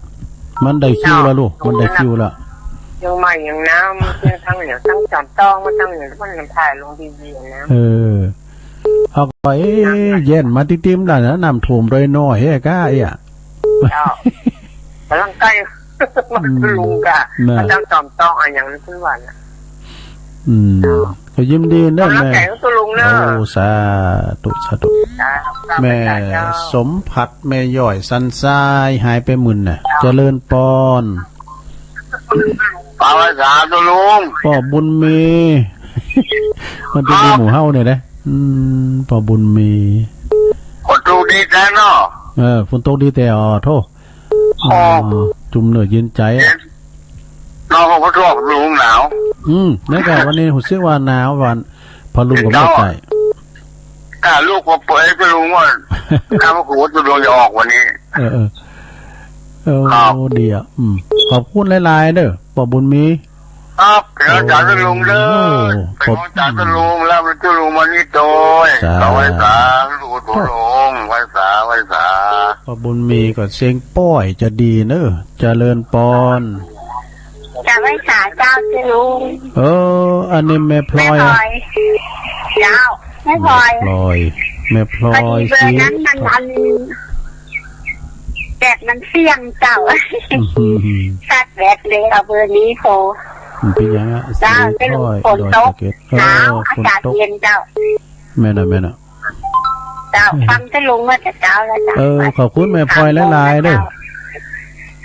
มันได้คิวแล้วลูก เจ้า มันได้คิวแล้ว เจียงใหม่เจียงน้ำ เจียงตางเหลียว ตางจอมตอง มาตางเหลียว มันถ่ายลงดีๆ นะ เออ เอาไป น้ำไหล เย็นมาติ่มๆ แล้วนะ น้ำท่วมดอยน้อย เฮ้ย ก้า เอ้ย เจ้า ก๋ำลังใก้ อืม ลุงก้า น่ะ มาตางจอมตอง อะหยังนั้นขึ้นวันอะ อืม เจ้า ก็ยินดีเน่อ ก๋ำลังใจ๋ แม่ เจ้าลุงเน่อ โอ้ สาธุ สาธุ เจ้า แม่ เจ้า สมภัทร แม่ย้อยสันทราย หายไปหมื่นน่ะ เจ้า เจริญปอน ปาไว้สาธุลุง ป้อบุญมี มันเป็น ครับ หมู่เฮาเนี่ยนะ อืม ป้อบุญมี ฝนตกดีแต๊เนาะ เออ ฝนตกดีแต๊ อ๋อ โธ่ อ๋อ อ๋อ จุ่มเน่อเย็นใจ๋อะ เย็น นอกห้องผ้าถ่วมลุงหนาว อืม นั่นก็วันนี้ฮู้สึกว่าหนาว วันผ้าลุ่มก็บ่ใส่ อ่า ลูกก็เปิดให้ลุงว่า ข้าพระครูว่าลุงจะออกวันนี้ เออ เออ เออ ครับ ดีอะ อืม ขอบคุณหลายๆ เน่อ ป้อบุญมี ครับ เดี๋ยวอาจ๋ารย์ลุงเน่อ โอ้ เป็นของอาจ๋ารย์ลุง แล้วมันจะลุงมานี่โดย สาธุ เอาไว้สาธุลุง ไหว้สา ไหว้สา ป้อบุญมีก็เสียงป้อยจะดีเน่อ เจริญปอน จะไหว้สาเจ้า เจ้าลุง เออ อันนี้แม่พลอยอะ แม่พลอย เจ้า แม่พลอย แม่พลอย แม่พลอย พอดีเบอร์นั้นมัน สี อัน แบตมันเสี้ยงเจ้า อืม สัดแบตเลย เอาเบอร์นี้โทร มันเป็นยังอะ เจ้า สีถ้อย เจ้าลุง ฝนตก ดอยสะเก็ด เออ หนาว ฝนตก อากาศเย็นเจ้า แม่นอะ แม่นอะ เจ้า ฟังเจ้าลุงมาแต่เจ๊าแล้วเจ้า เออ ขอบคุณแม่พลอยหลายๆ เด้อ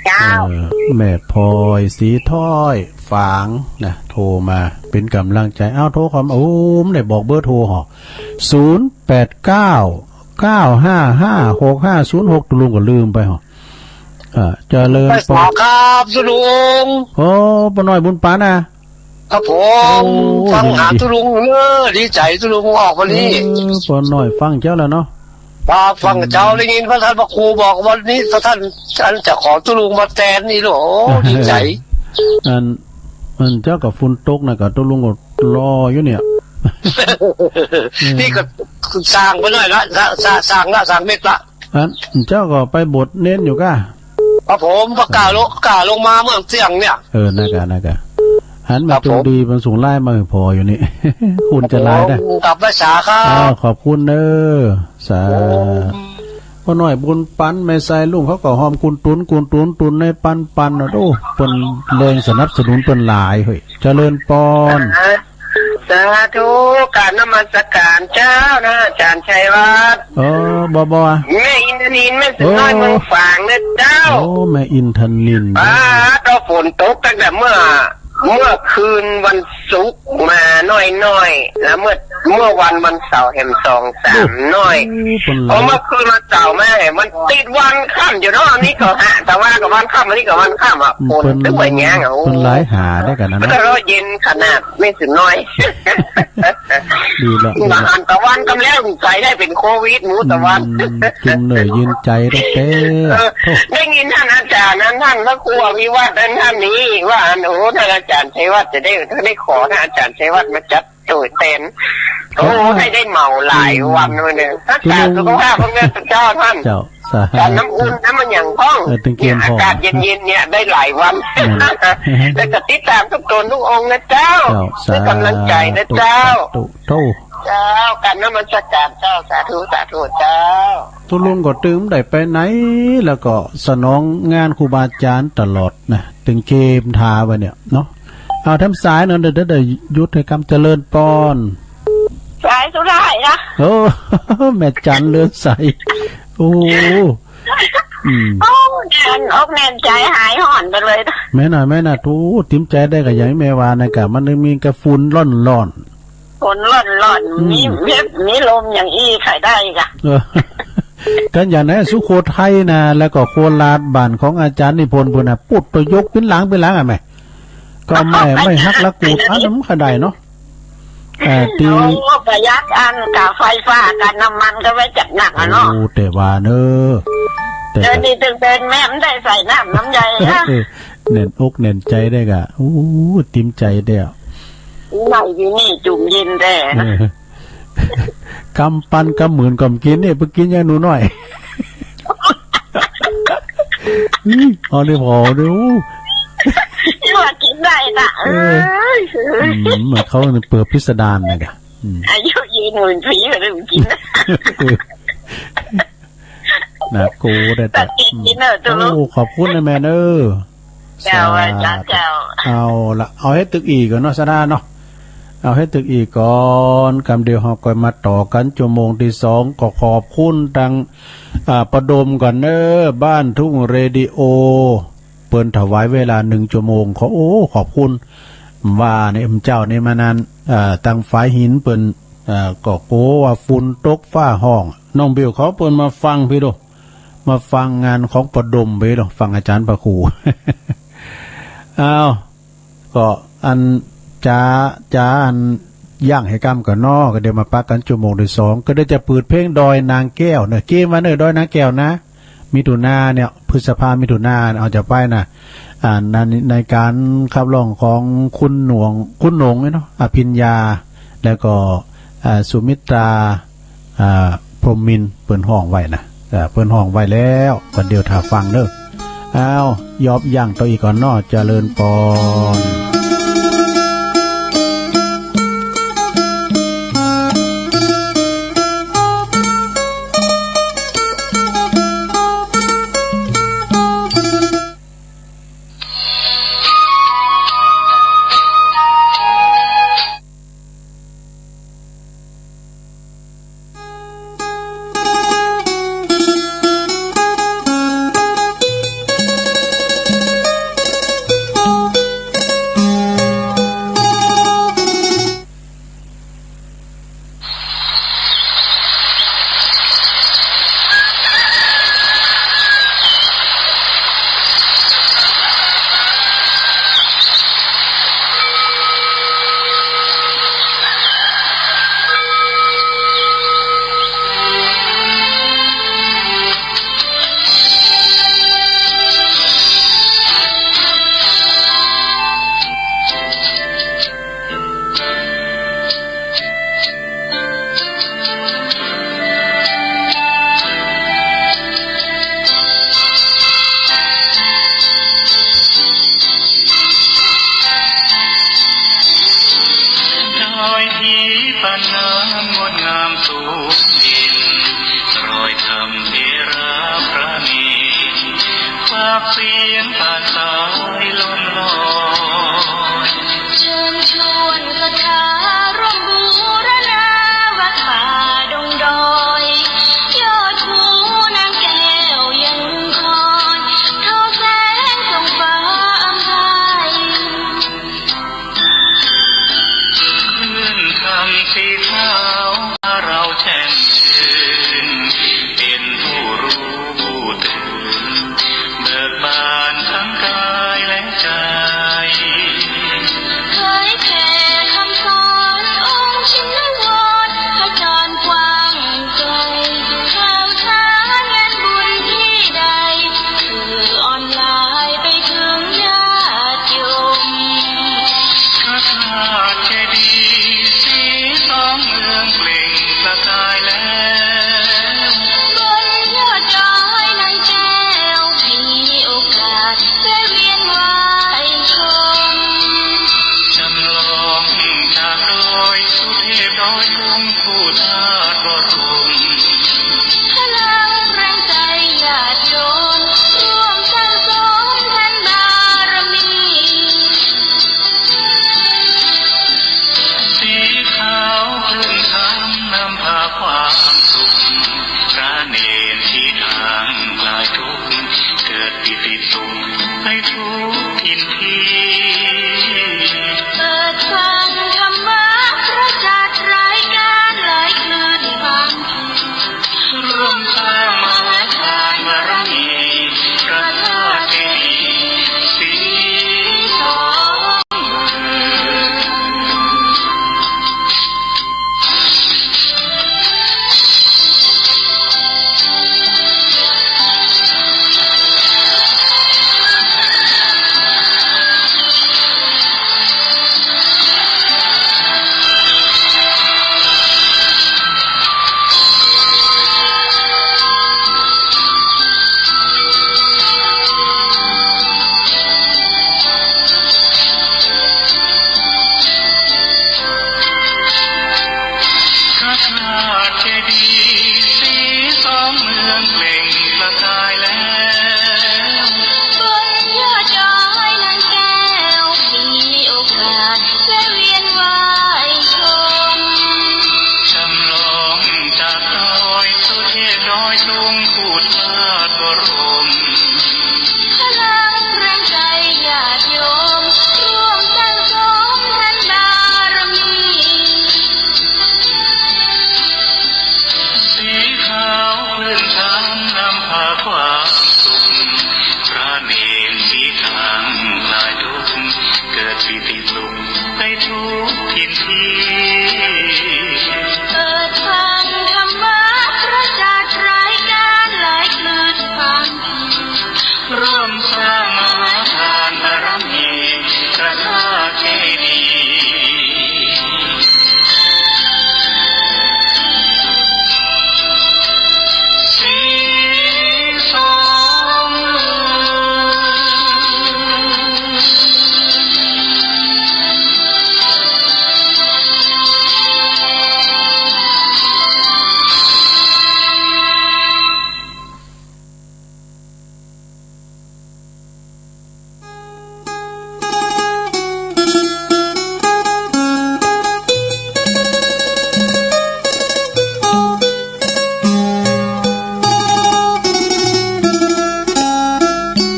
เจ้า เออ แม่พลอยสีถ้อยฝางนะ โทรมาเป็นกำลังใจ๋ เอ้า โทรเข้ามา โอ้ บ่ได้บอกเบอร์โทรหรอ ศูนย์แปดเก้า เก้าห้าห้า หกห้าศูนย์หก ตุ๊ลุงก็ลืมไปหรอ อ่า เจริญปอน ไหว้สาครับตุ๊ลุง โอ้ ป้อน้อยบุญปันนะ ครับผม โอ้ ฟังหาตุ๊ลุงเน่อ ดีใจ๋ตุ๊ลุงออกวันนี้ เออ ป้อน้อยฟังเจ๊าแล้วเนาะ ครับ ฟังเจ๊า ได้ยินพระท่านพระครูบอกวันนี้พระท่าน อันจะขอตุ๊ลุงมาแตนนี่โห ดีใจ๋ อัน อันเจ๊าก็ฝนตกนะ ก็ตุ๊ลุงก็รออยู่เนี่ย นี่ก็สร้างไปหน่อยละ สร้าง สร้าง สร้างละ สร้างเม็ดละ อันเจ้าก็ไปบวชเณรอยู่ก้า ครับผม ประกาศลง ประกาศลงมาเมื่อเที่ยงเนี่ย เออ นั่นกะ นั่นกะ หันมา ครับผม จงดีมันส่งไลน์มาหื้อผ่ออยู่นี่ คุณจะไลน์ได้ ครับผม กลับไหว้สาครับ อ้าว ขอบคุณเน้อ สา ครับผม ป้อน้อยบุญปัน แม่ไซลุงเขาก็หอมกุนตุน กุนตุน ตุนในปันปันนะ โอ้ เปิ้นแรงสนับสนุนเปิ้นหลาย เฮ้ย เจริญปอน สาธุ กราบนมัสการเจ้านะ อาจ๋ารย์ชัยวัฒน์ เออ บ่ บ่ แม่อินทนิล แม่สุน้อย โอ้ เมืองฝางนะเจ้า โอ้ แม่อินทนิล ป๊าด เอาฝนตกตั้งแต่เมื่อ เมื่อคืนวันศุกร์มาน้อยๆ แล้วเมื่อ เมื่อวัน วันเสาร์แหมสองสามน้อย โอ้ พอเมื่อคืนวันเสาร์มาแหมมันติดวันค่ำอยู่เนาะ อันนี้ก็ฮะ แต่ว่าก็วันค่ำ อันนี้ก็วันค่ำอะ ฝนตึงไปแยงอะ โอ้ เปิ้นหลายหาได้กันนะ แต่เราเย็นขนาด แม่สุน้อย ดีละ มาหันตะวันกำแล้วใส่ได้เป็นโควิดหมู่ตะวัน อืม จุ่มเน่อเย็นใจ๋แต๊ๆ เออ โอ้ ได้ยินท่านอาจ๋ารย์นั้น ท่านพระครูอภิวัฒน์นั้น ท่านนี้ว่า อัน โอ้ ท่านอาจ๋ารย์ชัยวัฒน์จะได้ ได้ขอท่านอาจ๋ารย์ชัยวัฒน์มาจัดโตยแตน โอ้ ได้ ได้เหมาหลายวันเลยเนี่ย รักษาสุขภาพพวกเนี้ยเจ้าท่าน เจ้า สาธุ น้ำอุ่นน้ำมันหยังพ่อง เออ ตึงเกมพ่อง เนี่ย อากาศเย็นๆ เนี่ย ได้หลายวัน อืม แล้วก็ติดต๋ามทุกต๋นทุกองค์นะเจ้า เจ้า ด้วยกำลังใจนะเจ้า สาธุ สาธุ เจ้า กราบนมัสการเจ้า สาธุ สาธุเจ้า ตุ๊ลุงก็ตึงได้ไปไหน แล้วก็สนองงานครูบาอาจ๋ารย์ตลอดนะ ตึงเกมท้าไว้เนี่ยเนาะ เอาแถมสายเนาะ เดี๋ยว เดี๋ยว เดี๋ยวหยุดหื้อกำ เจริญปอน สายสุดท้ายนะ โอ้ แม่จันเรือนใส โอ้ อืม โอ้ แน่นอกแน่นใจ๋ หายฮ้อนไปเลย แม่น่ะ แม่น่ะ โธ่ ติมใจ๋ได้ก็อย่างแม่ว่านะกะ มันมีกะฝนร้อนๆ ฝนร้อนๆ อืม มี มี มีลมอย่างอี้ใค่ได้กะ เออ กันอย่างนั้นสุโขทัยนะ แล้วก็โคราชบ้านของอาจ๋ารย์นิพนธ์พู้นน่ะ ปุดตัวยกปิ้นหลังปิ้นหลังอะแม่ เ ก็ไม้ ไม้ฮักละกูด อันนั้นมันก็ได้เนาะ เอ่อ ตี้ โอ้ ประหยัดอันค่าไฟฟ้า ค่าน้ำมันก็ไว้จัดหนักอะเนาะ โอ้ แต่ว่าเนอะ แต่ เดี๋ยวนี้ตึงเป๋นแม่มันได้ใส่น้ำน้ำใยนะ เออ แน่นอกแน่นใจ๋ได้กะ โอ้ ติ๋มใจ๋ได้อะ ไหนอยู่นี่จุ่มเย็นแต๊นะ เออ กำปันกำหมื่นก็บ่กิ๋นเนี่ย ไปกิ๋นอย่างหนูน้อย อืม เอาเลยพอเลย โอ้ นี่ว่ากิ๋นได้นะ เออ เอ้ย อืม เขาเปิดพิสดารนะกะ อืม อายุยืนหมื่นปีก็ได้กิ๋น น่าโกรธได้ ตัดกิ๋น อืม กิ๋นเนอะ ตุ๊ลุง โอ้ ขอบคุณนะแม่เนอะ เจ้า สาธุ เจ้า เอาละ เอาหื้อตึกอี้ก่อนเนาะ สาธุเนาะ เอาหื้อตึกอี้ก่อน กำเดียวเฮาก็มาต่อกั๋นชั่วโมงตี้สอง ก็ขอบคุณตัง อ่า ป้อดมก่อนเนอะ บ้านทุ่งเรดิโอ เปิ้นถวายเวลานึ่งชั่วโมง ขอ โอ้ ขอบคุณ ว่าในเอ็มเจ้านี่มานั้น เอ่อ ตังฝายหินเปิ้น เอ่อ ก็กั๋วว่าฝุ่นตกฟ้าฮ้อง น้องบิวเขาเปิ้นมาฟังปี้ดู มาฟังงานของป้อดมปี้ดู ฟังอาจ๋ารย์พระครู อ้าว ก็อันจ๋า จ๋าอันย่างหื้อก้ำก่อนเนาะ ก็เดี๋ยวมาปะกั๋นชั่วโมงตี้สอง ก็เดี๋ยวจะเปิดเพลงดอยนางแก้วเนอะ เกมวันเนอะ ดอยนางแก้วนะ มิถุนาเนี่ย พฤษภา มิถุนา เอาจะไปนะ อ่า ใน ในก๋านขับร้องของคุณหนง คุณหนงเนี่ยเนาะ อภิญญา แล้วก็ อ่า สุมิตรา อ่า พรหมมินทร์ เปิ้นฮ้องไว้นะ อ่า เปิ้นฮ้องไว้แล้ว ก็เดี๋ยวถ่าฟังเนอะ อ้าว ยอบย่างต่ออีกก่อนเนาะ เจริญปอนดอยหินปานน้ำงดงามสุขเย็น รอยธรรมเถระประณีต ปากเสียงผ่านสายลมลอย เชิญชวนศรัทธาร่วมบูรณาวัดป่าดงดอย ยอดภูนางแก้วยังคอย ทอแสงส่องฟ้าอำไพ คลื่นธรรมสีขาวพาเราแช่มชื่น เป็นผู้รู้ผู้ตื่น เบิกบานทั้งกายและใจ เผยแผ่คำสอนองค์ชินวร ผจญกว้างไกล ข่าวสารงานบุญที่ใด สื่อออนไลน์ไปถึงญาติโยม พระธาตุเจดีย์สีทองเรืองเปล่งประกายแล้ว บนยอดดอยนางแก้ว มีโอกาสแวะเวียนไหว้ชม จำลองจากดอยสุเทพดอยตุง คู่ธาตุบรม